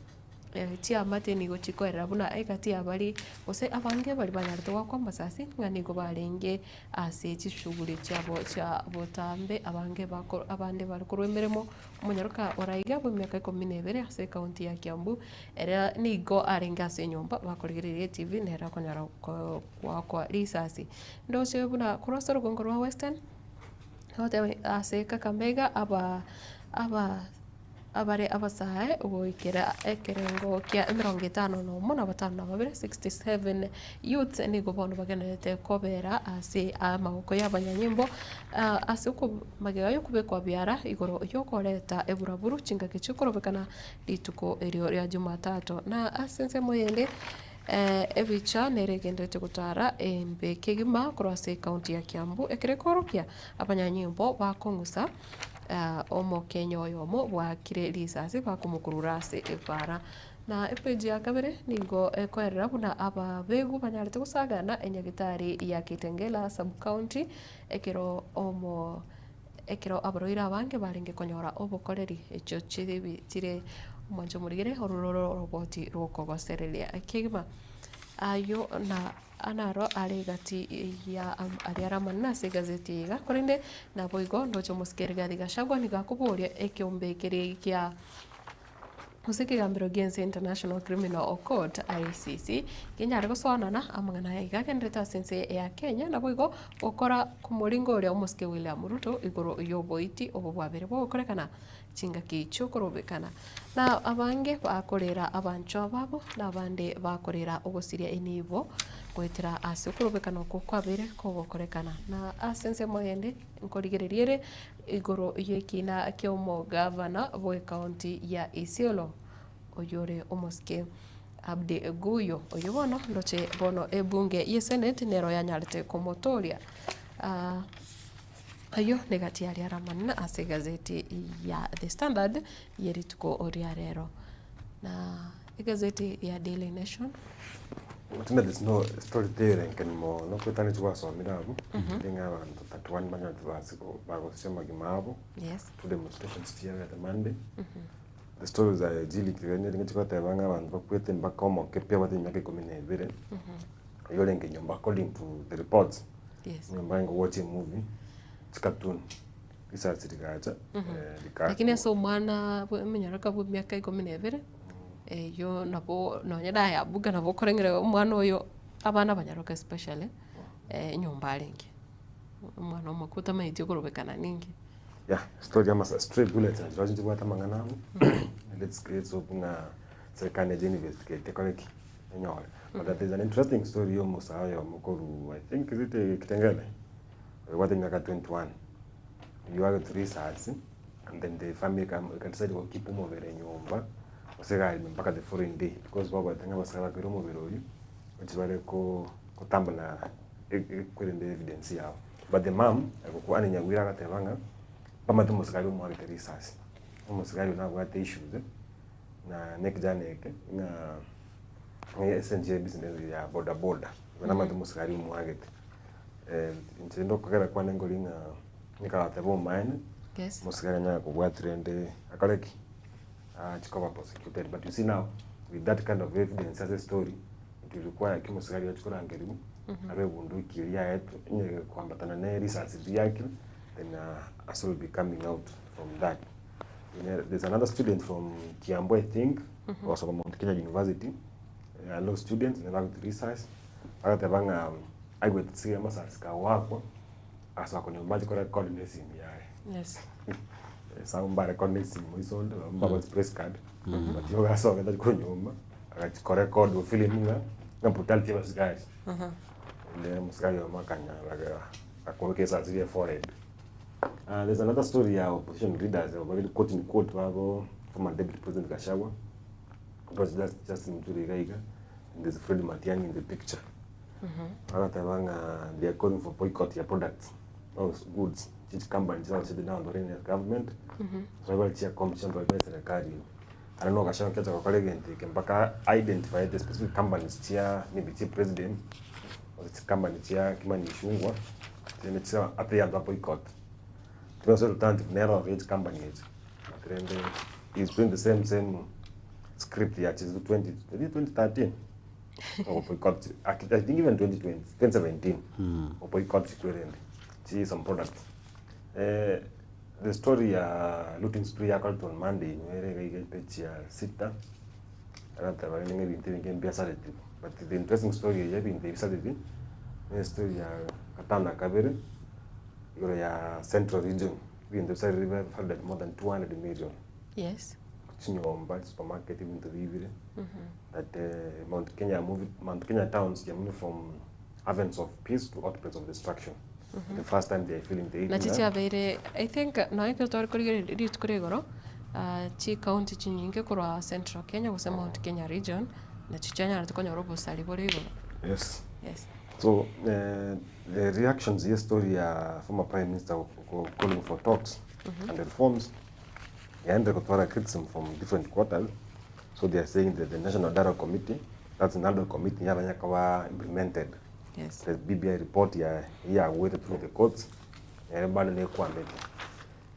chiamate nigo chikoerera buna egati ya baria gose abange baria banyarete goakwa amasasi ng'a nigo barenge ase chishughuli chiabo chia botambe abange bako abande bare korwa emeremo. Omonyaroka oraiga bw'emiaka ikomi na ebere ase ekaunti ya Kiambu, ere nigo arenge ase enyomba bakorigereria etv nere okonyora goakwa risasi. Ndoche buna korwa ase orogongo rwa Western, ogoteba ase Kakamega aba aba abare abasae goikera ekerengo kia emerongo etano na omo na batano na babere, 67 youths nigo bono bagendererete kobera ase amagoko ya abanyanyimbo ase magega y'okobekwa biara igoro y'okoreta eburaburu chingaki chikorobekana rituko erio ria Jumatatu. Na ase ensemo eyende ebicha nere egendererete gotara embe kegima korwa ase ecounty ya Kiambu ekero ekorokia abanyanyimbo bakong'usa omokenya oyomo bwakire risasi bakomokurura ase ebara. Na epage ya kabere nigo ekoerera buna ababegu banyarete gosagana enyagitari ya Kitengela sub county Ekero omo ekero abarwaire abange barenge konyora obokoreri, echio chiribi chire omwancho omorigere oro rore oroboti rw'okogosereria kegima. Ayio na naro are egati ya aria are amanene ase egazeti eye iga, korende naboigo ndoche omosike Rigathi Gachagua nigo akoboria ekeombe keria kia. Gose ekegambero gi'ense International Criminal Court, ICC, kenyare gosoanana amang'ana aya iga agenderete ase ense ya Kenya naboigo gokora komoringa oria omosike William Ruto igoro y'oboiti obo bwabere bogokorekana chingaki chi'okorobekana. Na abange bakorera abanchwa babo na abande bakorera ogosiria enibo goetera ase okorobekana okwo kwabere kogokorekana. Na ase ensemo eyende nkorigereria ere Igoro y'ekiina ki'omogavana bw'ekaunti ya Isiolo, oyore omosike Abdi Guyo, oyio bono ndoche bono ebunge y'esenate nero yanyarete komotoria. Ayio negati yaria are amanene ase egazeti ya The Standard ye rituko ria rero. Na egazeti ya Daily Nation. Tinde there's no story terenke mono kwetani chigwasomire abwo I think abanto 31 banyarete base bagosia amagima abo to demonstrations chiabete Monday. The stories are chirikire nigo chigoteba ng'a abanto bakwete mpaka omoke pi abwate emiaka ikomi na ebere, oyio orenge nyomba according to the reports, nyomba arenge gowacha emovie, chicartoon, risasi rigacha rika. Lakini ase omwana bwe omonyaroka bwa emiaka ikomi na ebere, eyio nabo nonye nayabuga nabo okoreng'ereria omwana oyo, abana abanyaroka especially, enyomba arenge, omwana omoke otamanyeti okorobekana ninki. Yeah, story ya amasa stray bullets nachirochio nchibwate amang'ana amo, let's let's hope ng'a serikali neche investigate ekore ki, enyore. But there is an interesting story ya omosae oyomo korwa I think is it Kitengela, oyobwate emiaka 21, oywo agetwe risasi and then the family eka decide go keep omobere nyomba gose egari ime mpaka the following day because babwate ng'a abasae bakoira omobere oywo, gochia bare ko kotamba na kwerende evidence yabo. But the mum agokwana nyagwira agateba ng'a mbamate omosigari omoagete risasi, omosigari oyo nabwate issues na na ekijana eke ng'a ase enchera ebusiness ya boda boda, igo namanyete omosigari omoagete. Inche rende okogera kwane nkori ng'a nikaratebe omaene, omosigari anyare kobwati rende akore ki? Achie koba prosecuted but you see now with that kind of evidence ase estory, it will require ki omosigari achie korangerigwa abe ebunduki eria yaetwe onye koambatana ne risasi riria riakire then a story will be coming out from that. There's another student from Kiambu I think ogosoma Mount Kenya University a law student nere agotia risasi agateba ng'a aigwete ase amasasi kagoakwa agasoka konyomba achie korecord na esimi yaye. Ase abwo mbarecord na esimi moisonde nabo mbabwate press card but igo gasogete achia konyomba. Agachia korecord gofilm ng'a ng'a brutality ya abasigari. Ende omosigari oyomo akanyara aga akobeka esasi ria eforehead. There's another story ya opposition leaders abo bare quote in quote babo former deputy president Gachagua, because just Justin Muturi iga iga, and there's Fred Matiang'i in the picture. Bagateba ng'a they are calling for boycott ya products or goods chia chicompany chirosetie na abanto bare in the government, so bare chia company chianto bare serikali ime. Aria nigo Gachagua akecha gokora egento eke mpaka a identify the specific companies chia maybe chia president, gose chicompany chia Kimani Ichung'wa, chiria chia ase abanto ba boycott. Tibasa alternative nere ororo ye chicompany echi, but rende he is doing the same same script ya chisu 20 is it 2013? Ogoboycott I think even 2020 2017 oboycott chikwerende chi some products. The story ya looting spree yakoretwe on Monday nigo ere iga iga epage ya sita, agateba rende ng'a ebinto ebinge mbiasareti, but the interesting story eye ebinto ebi bisareti, ne estory ya gatano na kabere, igoro ya central region, ebinto bisareti bibe valued at more than 200 million. Yes. Chinyomba, chisupermarket, ebinto bibire, that Mount Kenya moved, Mount Kenya towns chiamoved from havens of peace to hotbeds of destruction. The first time they are feeling the heat Nachi ng'a chiabeire I think nonya ekero tware korigereria rituko ria igoro, chicounty chinyinge korwa Central Kenya gose Mount Kenya region, nachi chianyarete konyora obosari bore igoro. Yes. Yes. So the reactions ye story ya former prime minister calling for talks and reforms yaendire gotwara criticism from different quarters so they are saying that the national dialogue committee that's NADCO committee yabanya koba implemented Yes. The BBI report ya yagwete through the courts nere bado nekwamete.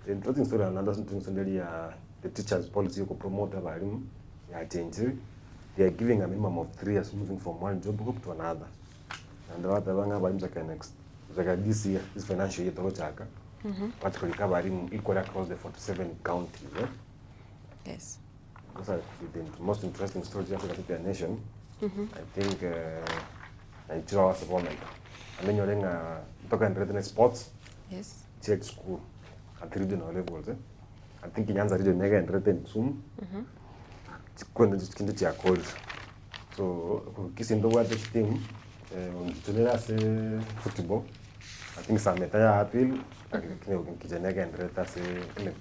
The interesting story another interesting story ya the teachers policy yo promote abarimu ya change. They are giving a minimum of 3 years moving from one job group to another. And bateba ng'a abarimu chaka next chaka this year this financial year togochaka bachikorika abarimu equally across the 47 counties. Eh? Yes. Those are the most interesting stories ya Africa Nation. I think Nigeria was born like. And then you're in toka in sports. Yes. Check school at regional levels. Eh? I think Nyanza region nega and Kisumu. Chikwenda kintu chia college. So kisindo wa this team ngichonera se football. I think Sameta ya appeal lakini kijenega ndreta se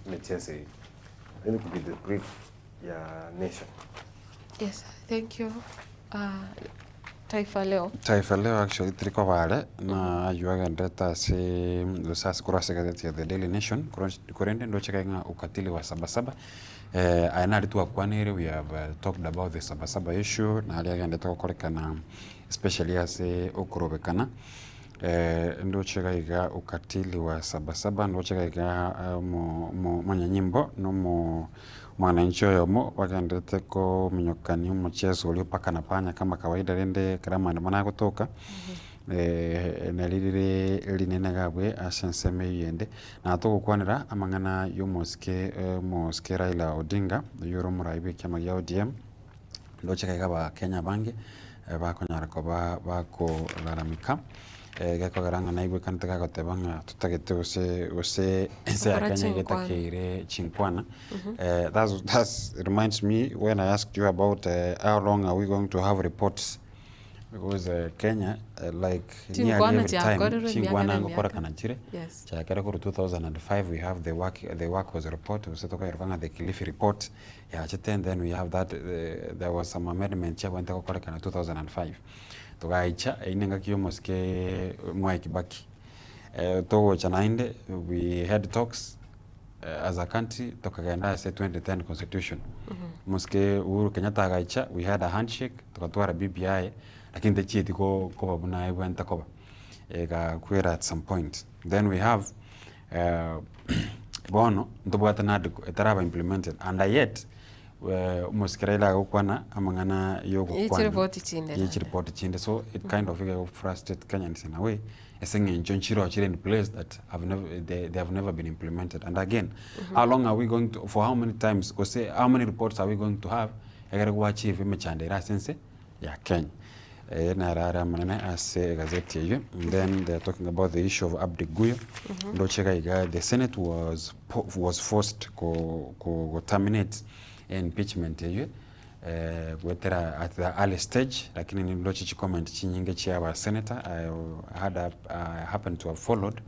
michezo hii. I think it could be the brief ya nation. Yes, thank you. Taifa Leo. Taifa Leo actually tiriko bare na ayuagendete ase gose korwa ase egazeti ya The Daily Nation korende ndoche kae ng'a ukatili wa sabasaba aya nari twakwanire we have talked about the sabasaba issue nari agendete gokorekana especially ase okorobekana ndoche iga iga ukatili wa sabasaba ndoche iga iga omo omo omonyanyimbo na omo Mwananchi oyomo bagendererete kominyokania omocheso oria mpaka na panya kama kawaida rende ekero amaandamano agotoka, nari rire rinene iga abwe ase ensemo eyio ende. Na togokwanera amang'ana ya omosike omosike Raila Odinga, oyio ore omorai bwa ekiama gia ODM, ndoche iga iga abakenya abange bakonyara koba bakolalamika, gekogera ng'a naigwekanete gagoteba ng'a totagete gose gose ense ya Gokora Kenya iga chinkwana. etakeire chinkwana. That's that's reminds me when I asked you about how long are we going to have reports because Kenya like nearly Chinkwana every time chiakorerwe emiaka chinkwana na emiaka. ngokorekana chire Yes. chakera korwa 2005 we have the work the workers report gose tokaeroka ng'a the Kilifi report yachete and then we have that there was some amendment chiabwenerete gokorekana 2005 togaicha eyio na engaki ya omosike Mwai Kibaki togocha naende we had talks as a country tokagenda ase 2010 constitution omosike Uhuru Kenyatta agaicha we had a handshake togatwara BBI lakini techieti ko koba buna ebwenerete koba egakwera at some point then we have bono ntobwate NADCO etaraba implemented and yet omosike Raila agokwana amang'ana ya ogokwana Ye chiripoti chinde ye naende. chiripoti chinde so it kind of iga frustrate Kenyans in a way ase eng'encho nchiroo chire in place that have never they, they have never been implemented and again how long are we going to for how many times gose how many reports are we going to have egere goachieve emechando ere ase ense ya Kenya. Eye naro are amanene ase egazeti eyio. And then they are talking about the issue of Abdi Guyo. Ndoche iga iga the Senate was was forced ko ko terminate impeachment eyio. Goetera at the early stage lakini nindoche chicomment chinyinge chia aba senator I had a, I happen to have followed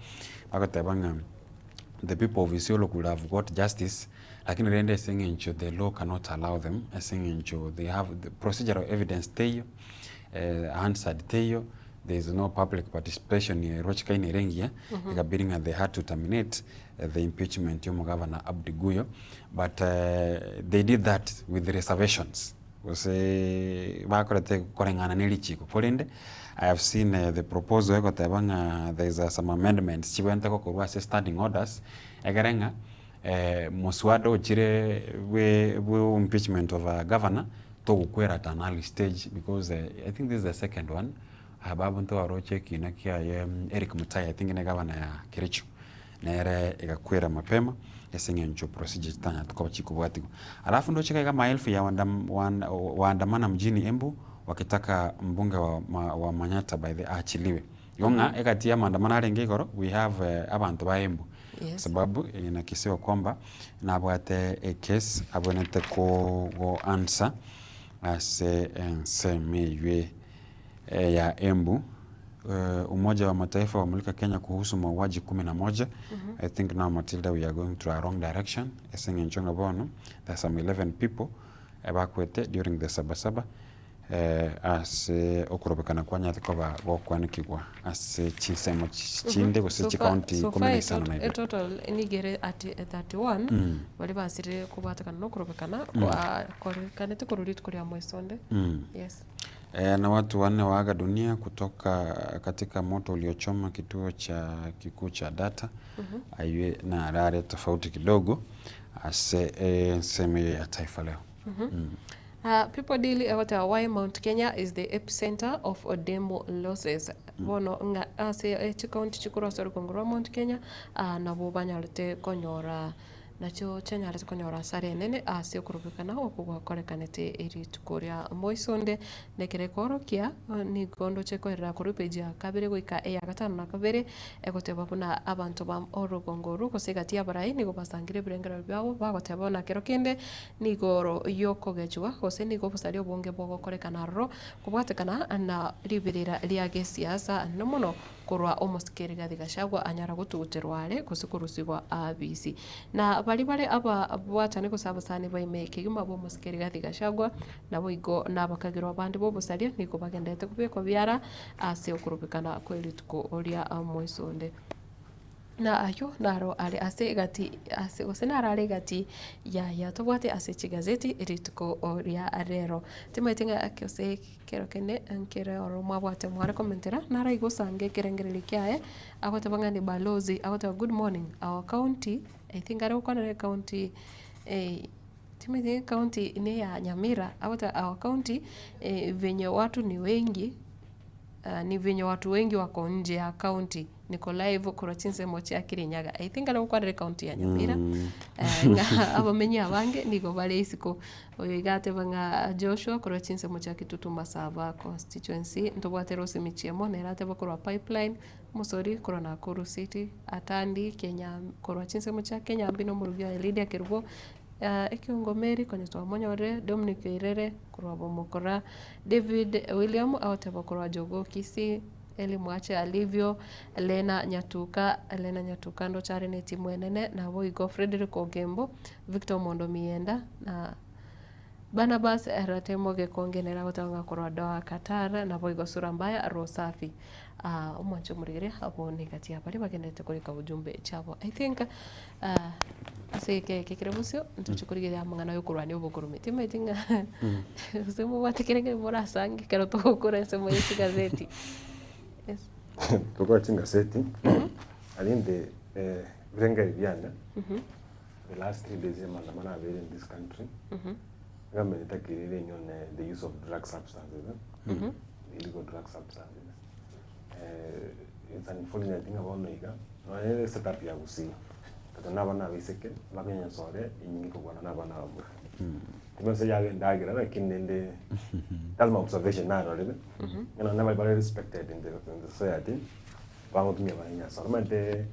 bagoteba ng'a the people of Isiolo could have got justice lakini rende ase eng'encho the law cannot allow them ase eng'encho they have the procedural evidence teiyo answered teiyo there is no public participation erochekaine ere engiya ekabidi ng'a they had to terminate the impeachment ya omogavana Abdi Guyo but they did that with reservations gose bakorete koreng'ana ne richiko korende I have seen the proposal egoteba ng'a there is some amendments chibwenerete gokorwa ase standing orders egere ng'a moswada ochire bwe bwe impeachment of a governor togokwera at an early stage because I think this is the second one ababu ntwaroche ekina kiaye Eric Mutai I think ne governor ya Kericho. Nere egakwera mapema ase eng'encho procedure chitanyarete koba chikobwatigwa. Alafu ndoche iga iga maelfu ya waandamana mjini Embu wakitaka mbunge wa wa Manyatta by the aachiliwe. Igo ng'a egati ya amaandamano arenge igoro we have abanto ba Embu sababu inakisiwa kwamba nabwate ecase abwenerete ko go answer ase ensemo eywe ya Embu. Umoja wa Mataifa wamulika Kenya kuhusu mauaji 11. I think now Matilda we are going to a wrong direction ase eng'encho ng'a bono there are some 11 people bakwete during the saba saba ase okorobekana kwanyarete koba gokwanekigwa ase chinsemo chinde gose chicounty ikomi na isano na ibere. Etotal nigo ere at 31 baria basirire kobwatekana na okorobekana kwakorekanete korwa rituko ria moisonde. Yes. Na watu wanne waaga dunia kutoka katika moto uliochoma kituo cha kikuu cha data aywe na arare tofauti kidogo ase ensemo eye ya Taifa Leo. People Daily egoteba why Mount Kenya is the epicenter of demo losses. Bono ng'a ase chikaunti chikorwa ase orogongo rwa Mount Kenya nabo banyarete konyora Nachio chianyarete konyora asara enene ase okorobekana okwo gwakorekanete rituko ria moisonde, na ekero ekoorokia nigo ndoche koerera korwa epeji ya kabere goika eya gatano na kabere, egoteba buna abanto ba orogongo orwo gose egati y'abarai nigo basangire ebirengererio biabo bagoteba buna kero kende nigoro y'okogechwa gose nigo obosaria obonge bogokorekana aroro kobwatekana na riberera ria gesiasa nomono Korwa omosike Rigathi Gachagua anyara gotuguterwa are gose korusigwa aabisi. Na baria bare ababwatani gose abasani baime kegima b'omosike Rigathi Gachagua, naboigo nabakagerwa bande b'obosaria nigo bagenderete kobekwa biara ase okorobekana kwe rituko ria moisonde. Na ayio naro are ase egati ase gose naro are egati yaya tobwate ase chigazeti rituko ria rero. Timanyeti ng'a gose kero kende nkere oro mwabwate mware komentera, naro igo osange ekerengererio kiaye, agoteba ng'a ni balozi, agoteba good morning our county, I think are gokwanera ecounty timanyeti ng'a ecounty ne ya Nyamira, agoteba our county venye watu ni wengi. Ni venye watu wengi wako nje ya county niko live korwa chinsemo chia Kirinyaga. I think are gokwanera ecounty ya Nyamira ng'a abamenyi abange nigo bare isiko. Oyo iga ateba ng'a Joshua korwa chinsemo chia Kitutu Masaba constituency, ntobwate Rose Michiemo nere ateba korwa Pipeline, Mosori korwa Nakuru City, Atandi Kenya korwa chinsemo chia Kenyambi na omorugi oye Lydia Kerubo, Ekiongo Mary konya twamonyorire, Dominic Oirere korwa Bomokora, David William agoteba korwa Jogoo Kisii, Elly Mwache Alivio, Lena Nyatuka, Lena Nyatuka ndoche are na etimu enene, naboigo Frederick Ogembo, Victor Omondo Miyienda, na Barnabas Ratemo Gekonge nere agoteba ng'a korwa Doha Qatar, naboigo Sura Mbaya Rosafi. Omwanche omorigere abwo negati ya baria bagenderete korika ujumbe chiabo. I think ase eke eke kere bosio ntoche korigereria amang'ana ya okorwania obokorome. Timanyeti ng'a gose mobwate kere kere morasange ekero togokora ensemo ya chigazeti. Yes. Tokore chingaseti, arinde ebirengererio biane, the last 3 days y'amaandamano abeire in this country, government etakeire enyone the use of drug substances, illegal drug substances. It's unfortunate ng'a bono iga, nonye ere setup ya Gusii, tata na abana abaiseke, bakonyesore enyinge kobua na abana abamura. Timanyeti yabe endagera lakini rende that's my observation narorire, ng'a nonye bare bare respected in the society, bagotumia banyenyasore. Omanyete.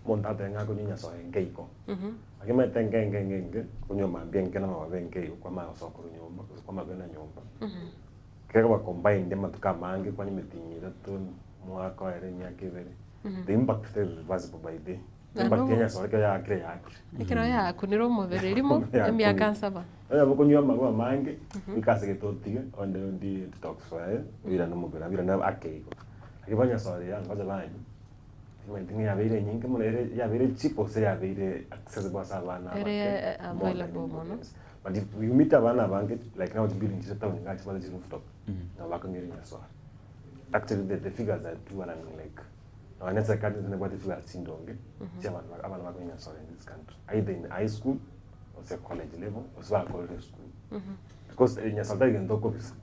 Omonto atebe ng'a akonywa enyasoe enke igo. Lakini omanyete enke enke enke enke, okonywa mambia enke na amababi enke igo kwamanya gosoka korwa nyomba gose kwamanya kogenda nyomba. Kegoba combined amatuko amange kwanywa emitinyi etato, omwaka oere emiaka ebere, the impact is reversible by the Naende impact obo- ya enyasoe ekero yaakire yaakire. Ekero yakunire omobere rimo, emiaka nsaba. Onye okonywa amarwa amange, goika ase egete otige, onde ondi detoxify, oirane omobere, oirane ake igo. Lakini bono enyasoe eye ngocha banywa, Omanyete ng'a yabeire enyinge mono ere yabeire cheap gose yabeire accessible ase abana abake Ere more than available anybody mono. else. But if you meet abana abange like now chibuilding chire town iga chibwate chi rooftop, nabo bakonyora enyasore. Actually the the figures are too alarming like nonya na eserikari nebwate figures chindonge chia abanto ba abana bakonywa enyasore in this country either in high school gose college level gose bakorire esukuru. Because enyasore tari gento okobisa.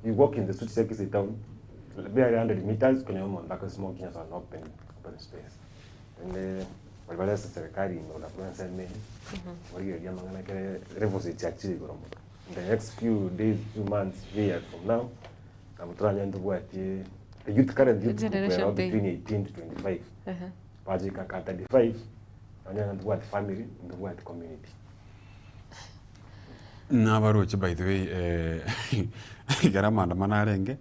You walk in the streets ya Kisii town, barely 100 meters, okonyora omonto ako smoke enyasore na open, open space. Rende baria bare ase serikali ime buna korwa ensemo eye, barigereria amang'ana ekere levels echiachire igoro mono. In the next few days, few months, few years from now, nabo toranyore ntobwatie the youth, current youth group Generation ero thing. between 18 to 25, bagoika ka 35, nonye ntobwati family, ntobwati community. Nabaroche by the way eh, ekero amaandamano arenge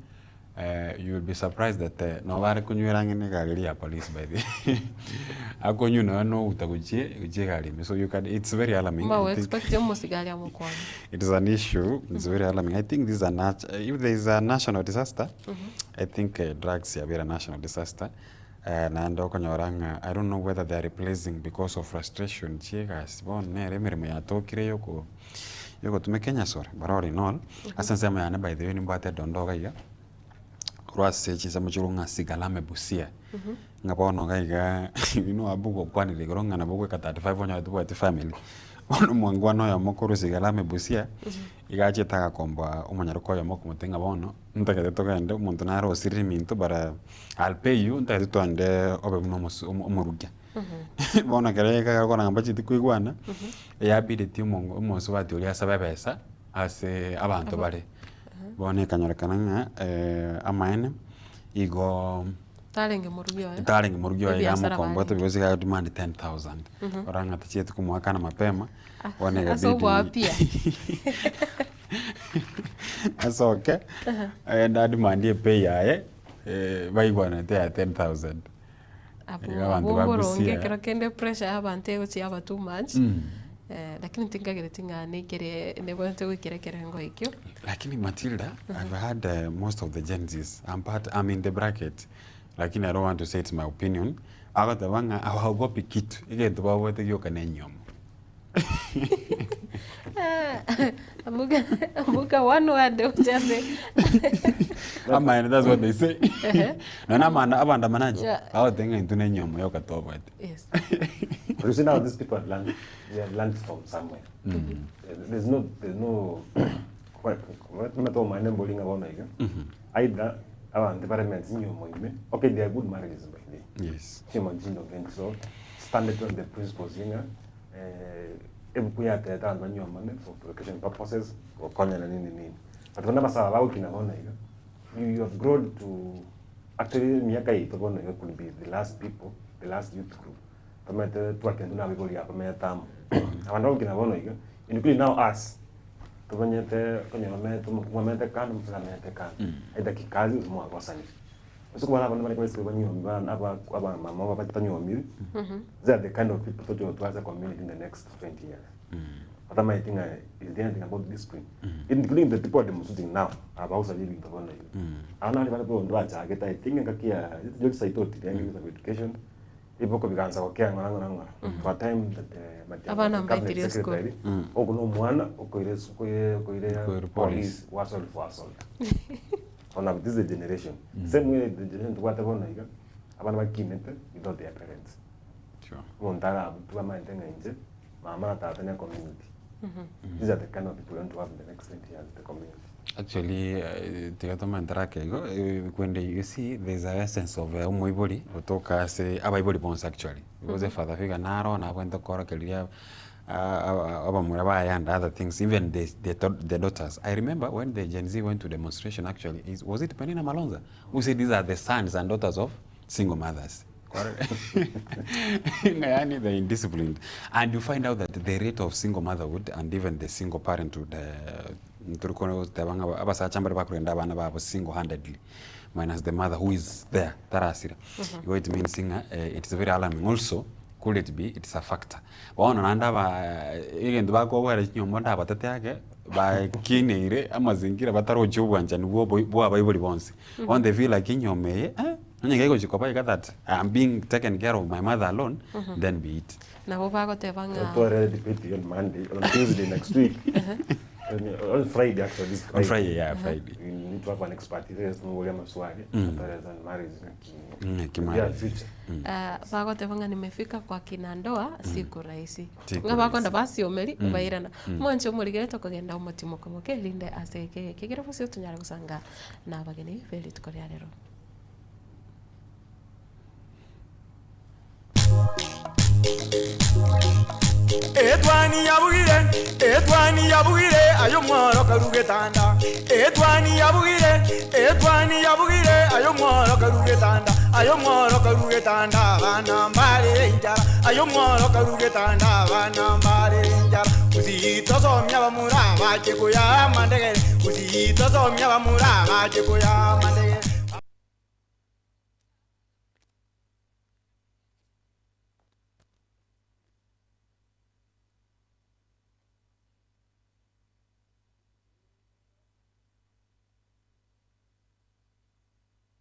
eh, you will be surprised that eh, nabo bare konywera ang'e na egari eria ya police by the way akonywa nonya na oguta gochia gochia egari ime so you can it's very alarming Mbago I think expect omosigari amokwane. it is an issue it's very alarming I think this is a nat if there is a national disaster I think eh, drugs yabera national disaster Naende okonyora ng'a I don't know whether they are replacing because of frustration chi'egasi bono nere emeremo yatokire yoko yogotumeka enyasore but all in all, ase ensemo yane by the way nimbwate edonda iga iga, korwa ase chinsemo chikorwa ng'a Sigalame Busia, ng'a bono iga iga inwe abwo gokwanera igoro ng'a nabo ogoika 35 onyore tobwati family, bono omongwana oyomo korwa Sigalame Busia, iga achete agakomboa omonyaroka oyomo okomotebia ng'a bono, ntagete togende omonto nare osirire eminto but I'll pay you ntagete twende obe buna omosu omorugia. Bono ekero gekogera mbacheti koigwana, eyabideti omongo omosubati oria asabe ebesa ase abanto bare. Bono ekanyorekana ng'a amaene igo Tarenge morugi oye. tarenge morugi oye iga Ebiasara amokomboete barenge. because iga demand 10,000. Orora ng'a tachieti komoakana mapema, bono Ase egabidi oboapia. asoke agende adimandie epay yaye baigwanete ya 10,000. Abwo Iga abanto abwo ba mboronge Busia ekero kende pressure ya abanto egochia yaba too much, lakini tinkagereti ng'a nekere nebwenerete goikera ekerengo ekio. Lakini Matilda, I've heard most of the Gen Zs, I'm part, I'm in the bracket, lakini I don't want to say it's my opinion, agoteba ng'a hawaogopi kitu, egento babwate gioka ne enyomo. Amuga, amuga one word ochaze. Amaene that's what they say. Nonya amanda abandamanaji Yeah. bagoteba ng'a intwe ne enyomo yoka tobwate. Yes. But you see now these people have learned, they have learned from somewhere. There's no, there's no, omanyete mbori ng'a bono iga, either abanto baremete chinyomo ime, okay they are good marriages by the way. Yes. Chinyomo chinonge so standard on the principles ng'a ebuku yatebete abanto banyuomane for procreation purposes, gokonyana nini nini. But bono abasae bagokina bono iga, you you have grown to actually emiaka yaito bono iga could be the last people, the last youth group tomanyete twakinetwe na abaibori aba bamenyete amo. Abanto bagokina bono iga, including now us, tomanyete okonyora omanyete omokungu amenyete kando, omosacha amenyete kando, either kikazi gose mwagosanire. Ase okobana abande bare kobaiseke banyuomi ba aba abamama batanyuomiri, these are the kind of people toche gotwara ase community in the next 20 years. Batamaeti ng'a is there anything about discipline, including the people are demonstrating now, aba bagosaria ebinto bono iga. Aba nari bare bondo bachagete I think engaki ya George Saitoti renge minister of education, ebiboko bigaansa gokea ng'ora ng'ora ng'ora. For a time that Matiang'i Abana was the cabinet mbaitirie school. secretary, ogo na omwana okoira esu okoire okoire Okoire police police. wasol for assault. Bono this is the generation. Same way the generation tobwate bono iga, abana bakinete without their parents. Sure. Omonto arabutwe amaete ng'a inche, mama na tata ne community. These are the kind of people we want to have in the next 20 years in the community. Actually tiga tomentere ake igo, kwende you see there is a essence of omoibori gotoka ase abaibori bonsi actually, because efather figure naro nabwenerete korokereria abamura baye and other things even the the the daughters. I remember when the Gen Z went to demonstration actually is was it Penina Malonza who said these are the sons and daughters of single mothers. Ng'a yaani they indisciplined and you find out that the rate of single motherhood and even the single parenthood ntori koteba ng'a abasacha mbare bakorenda abana babo single handedly minus the mother who is there tarasira. Igo it means ng'a it's very alarming also could it be it's a factor. Bono naende aba egento bakobwera chinyomba ndabatete ake bakineire amazingira batarochi obwanchani bwa oboi bwa abaibori bonsi. Bono they feel like enyoma eye eh, onye kegochi koba iga that I am being taken care of my mother alone, then be it. Nabo bagoteba ng'a Twarere debate on Monday, on Tuesday next week. On Friday actually, this On Friday. Friday, yeah, Friday. We need to have an expert. Yes, Mwogori amaswali. Atwareza on marriage. Ki Yeah, marriage. future. Ah, bagoteba ng'a nimefika kwa kina ndoa siku rahisi. Siku Ng'a bakonda rahisi. basiomeri bairana. Mwanche omorigere tokogenda omotimoka moke erinde ase eke ekegere bosio tonyare gosanga na abageni be rituko ria rero. Etwani yabugire, etwani yabugire, ayo mworo karugetanda. Etwani yabugire, etwani yabugire, ayo mworo karugetanda. Ayo mworo karugetanda, bana mbare injara. Ayo mworo karugetanda, bana mbare injara. Usitosomya bamura bache kuya mandegere. Usitosomya bamura bache kuya mandegere.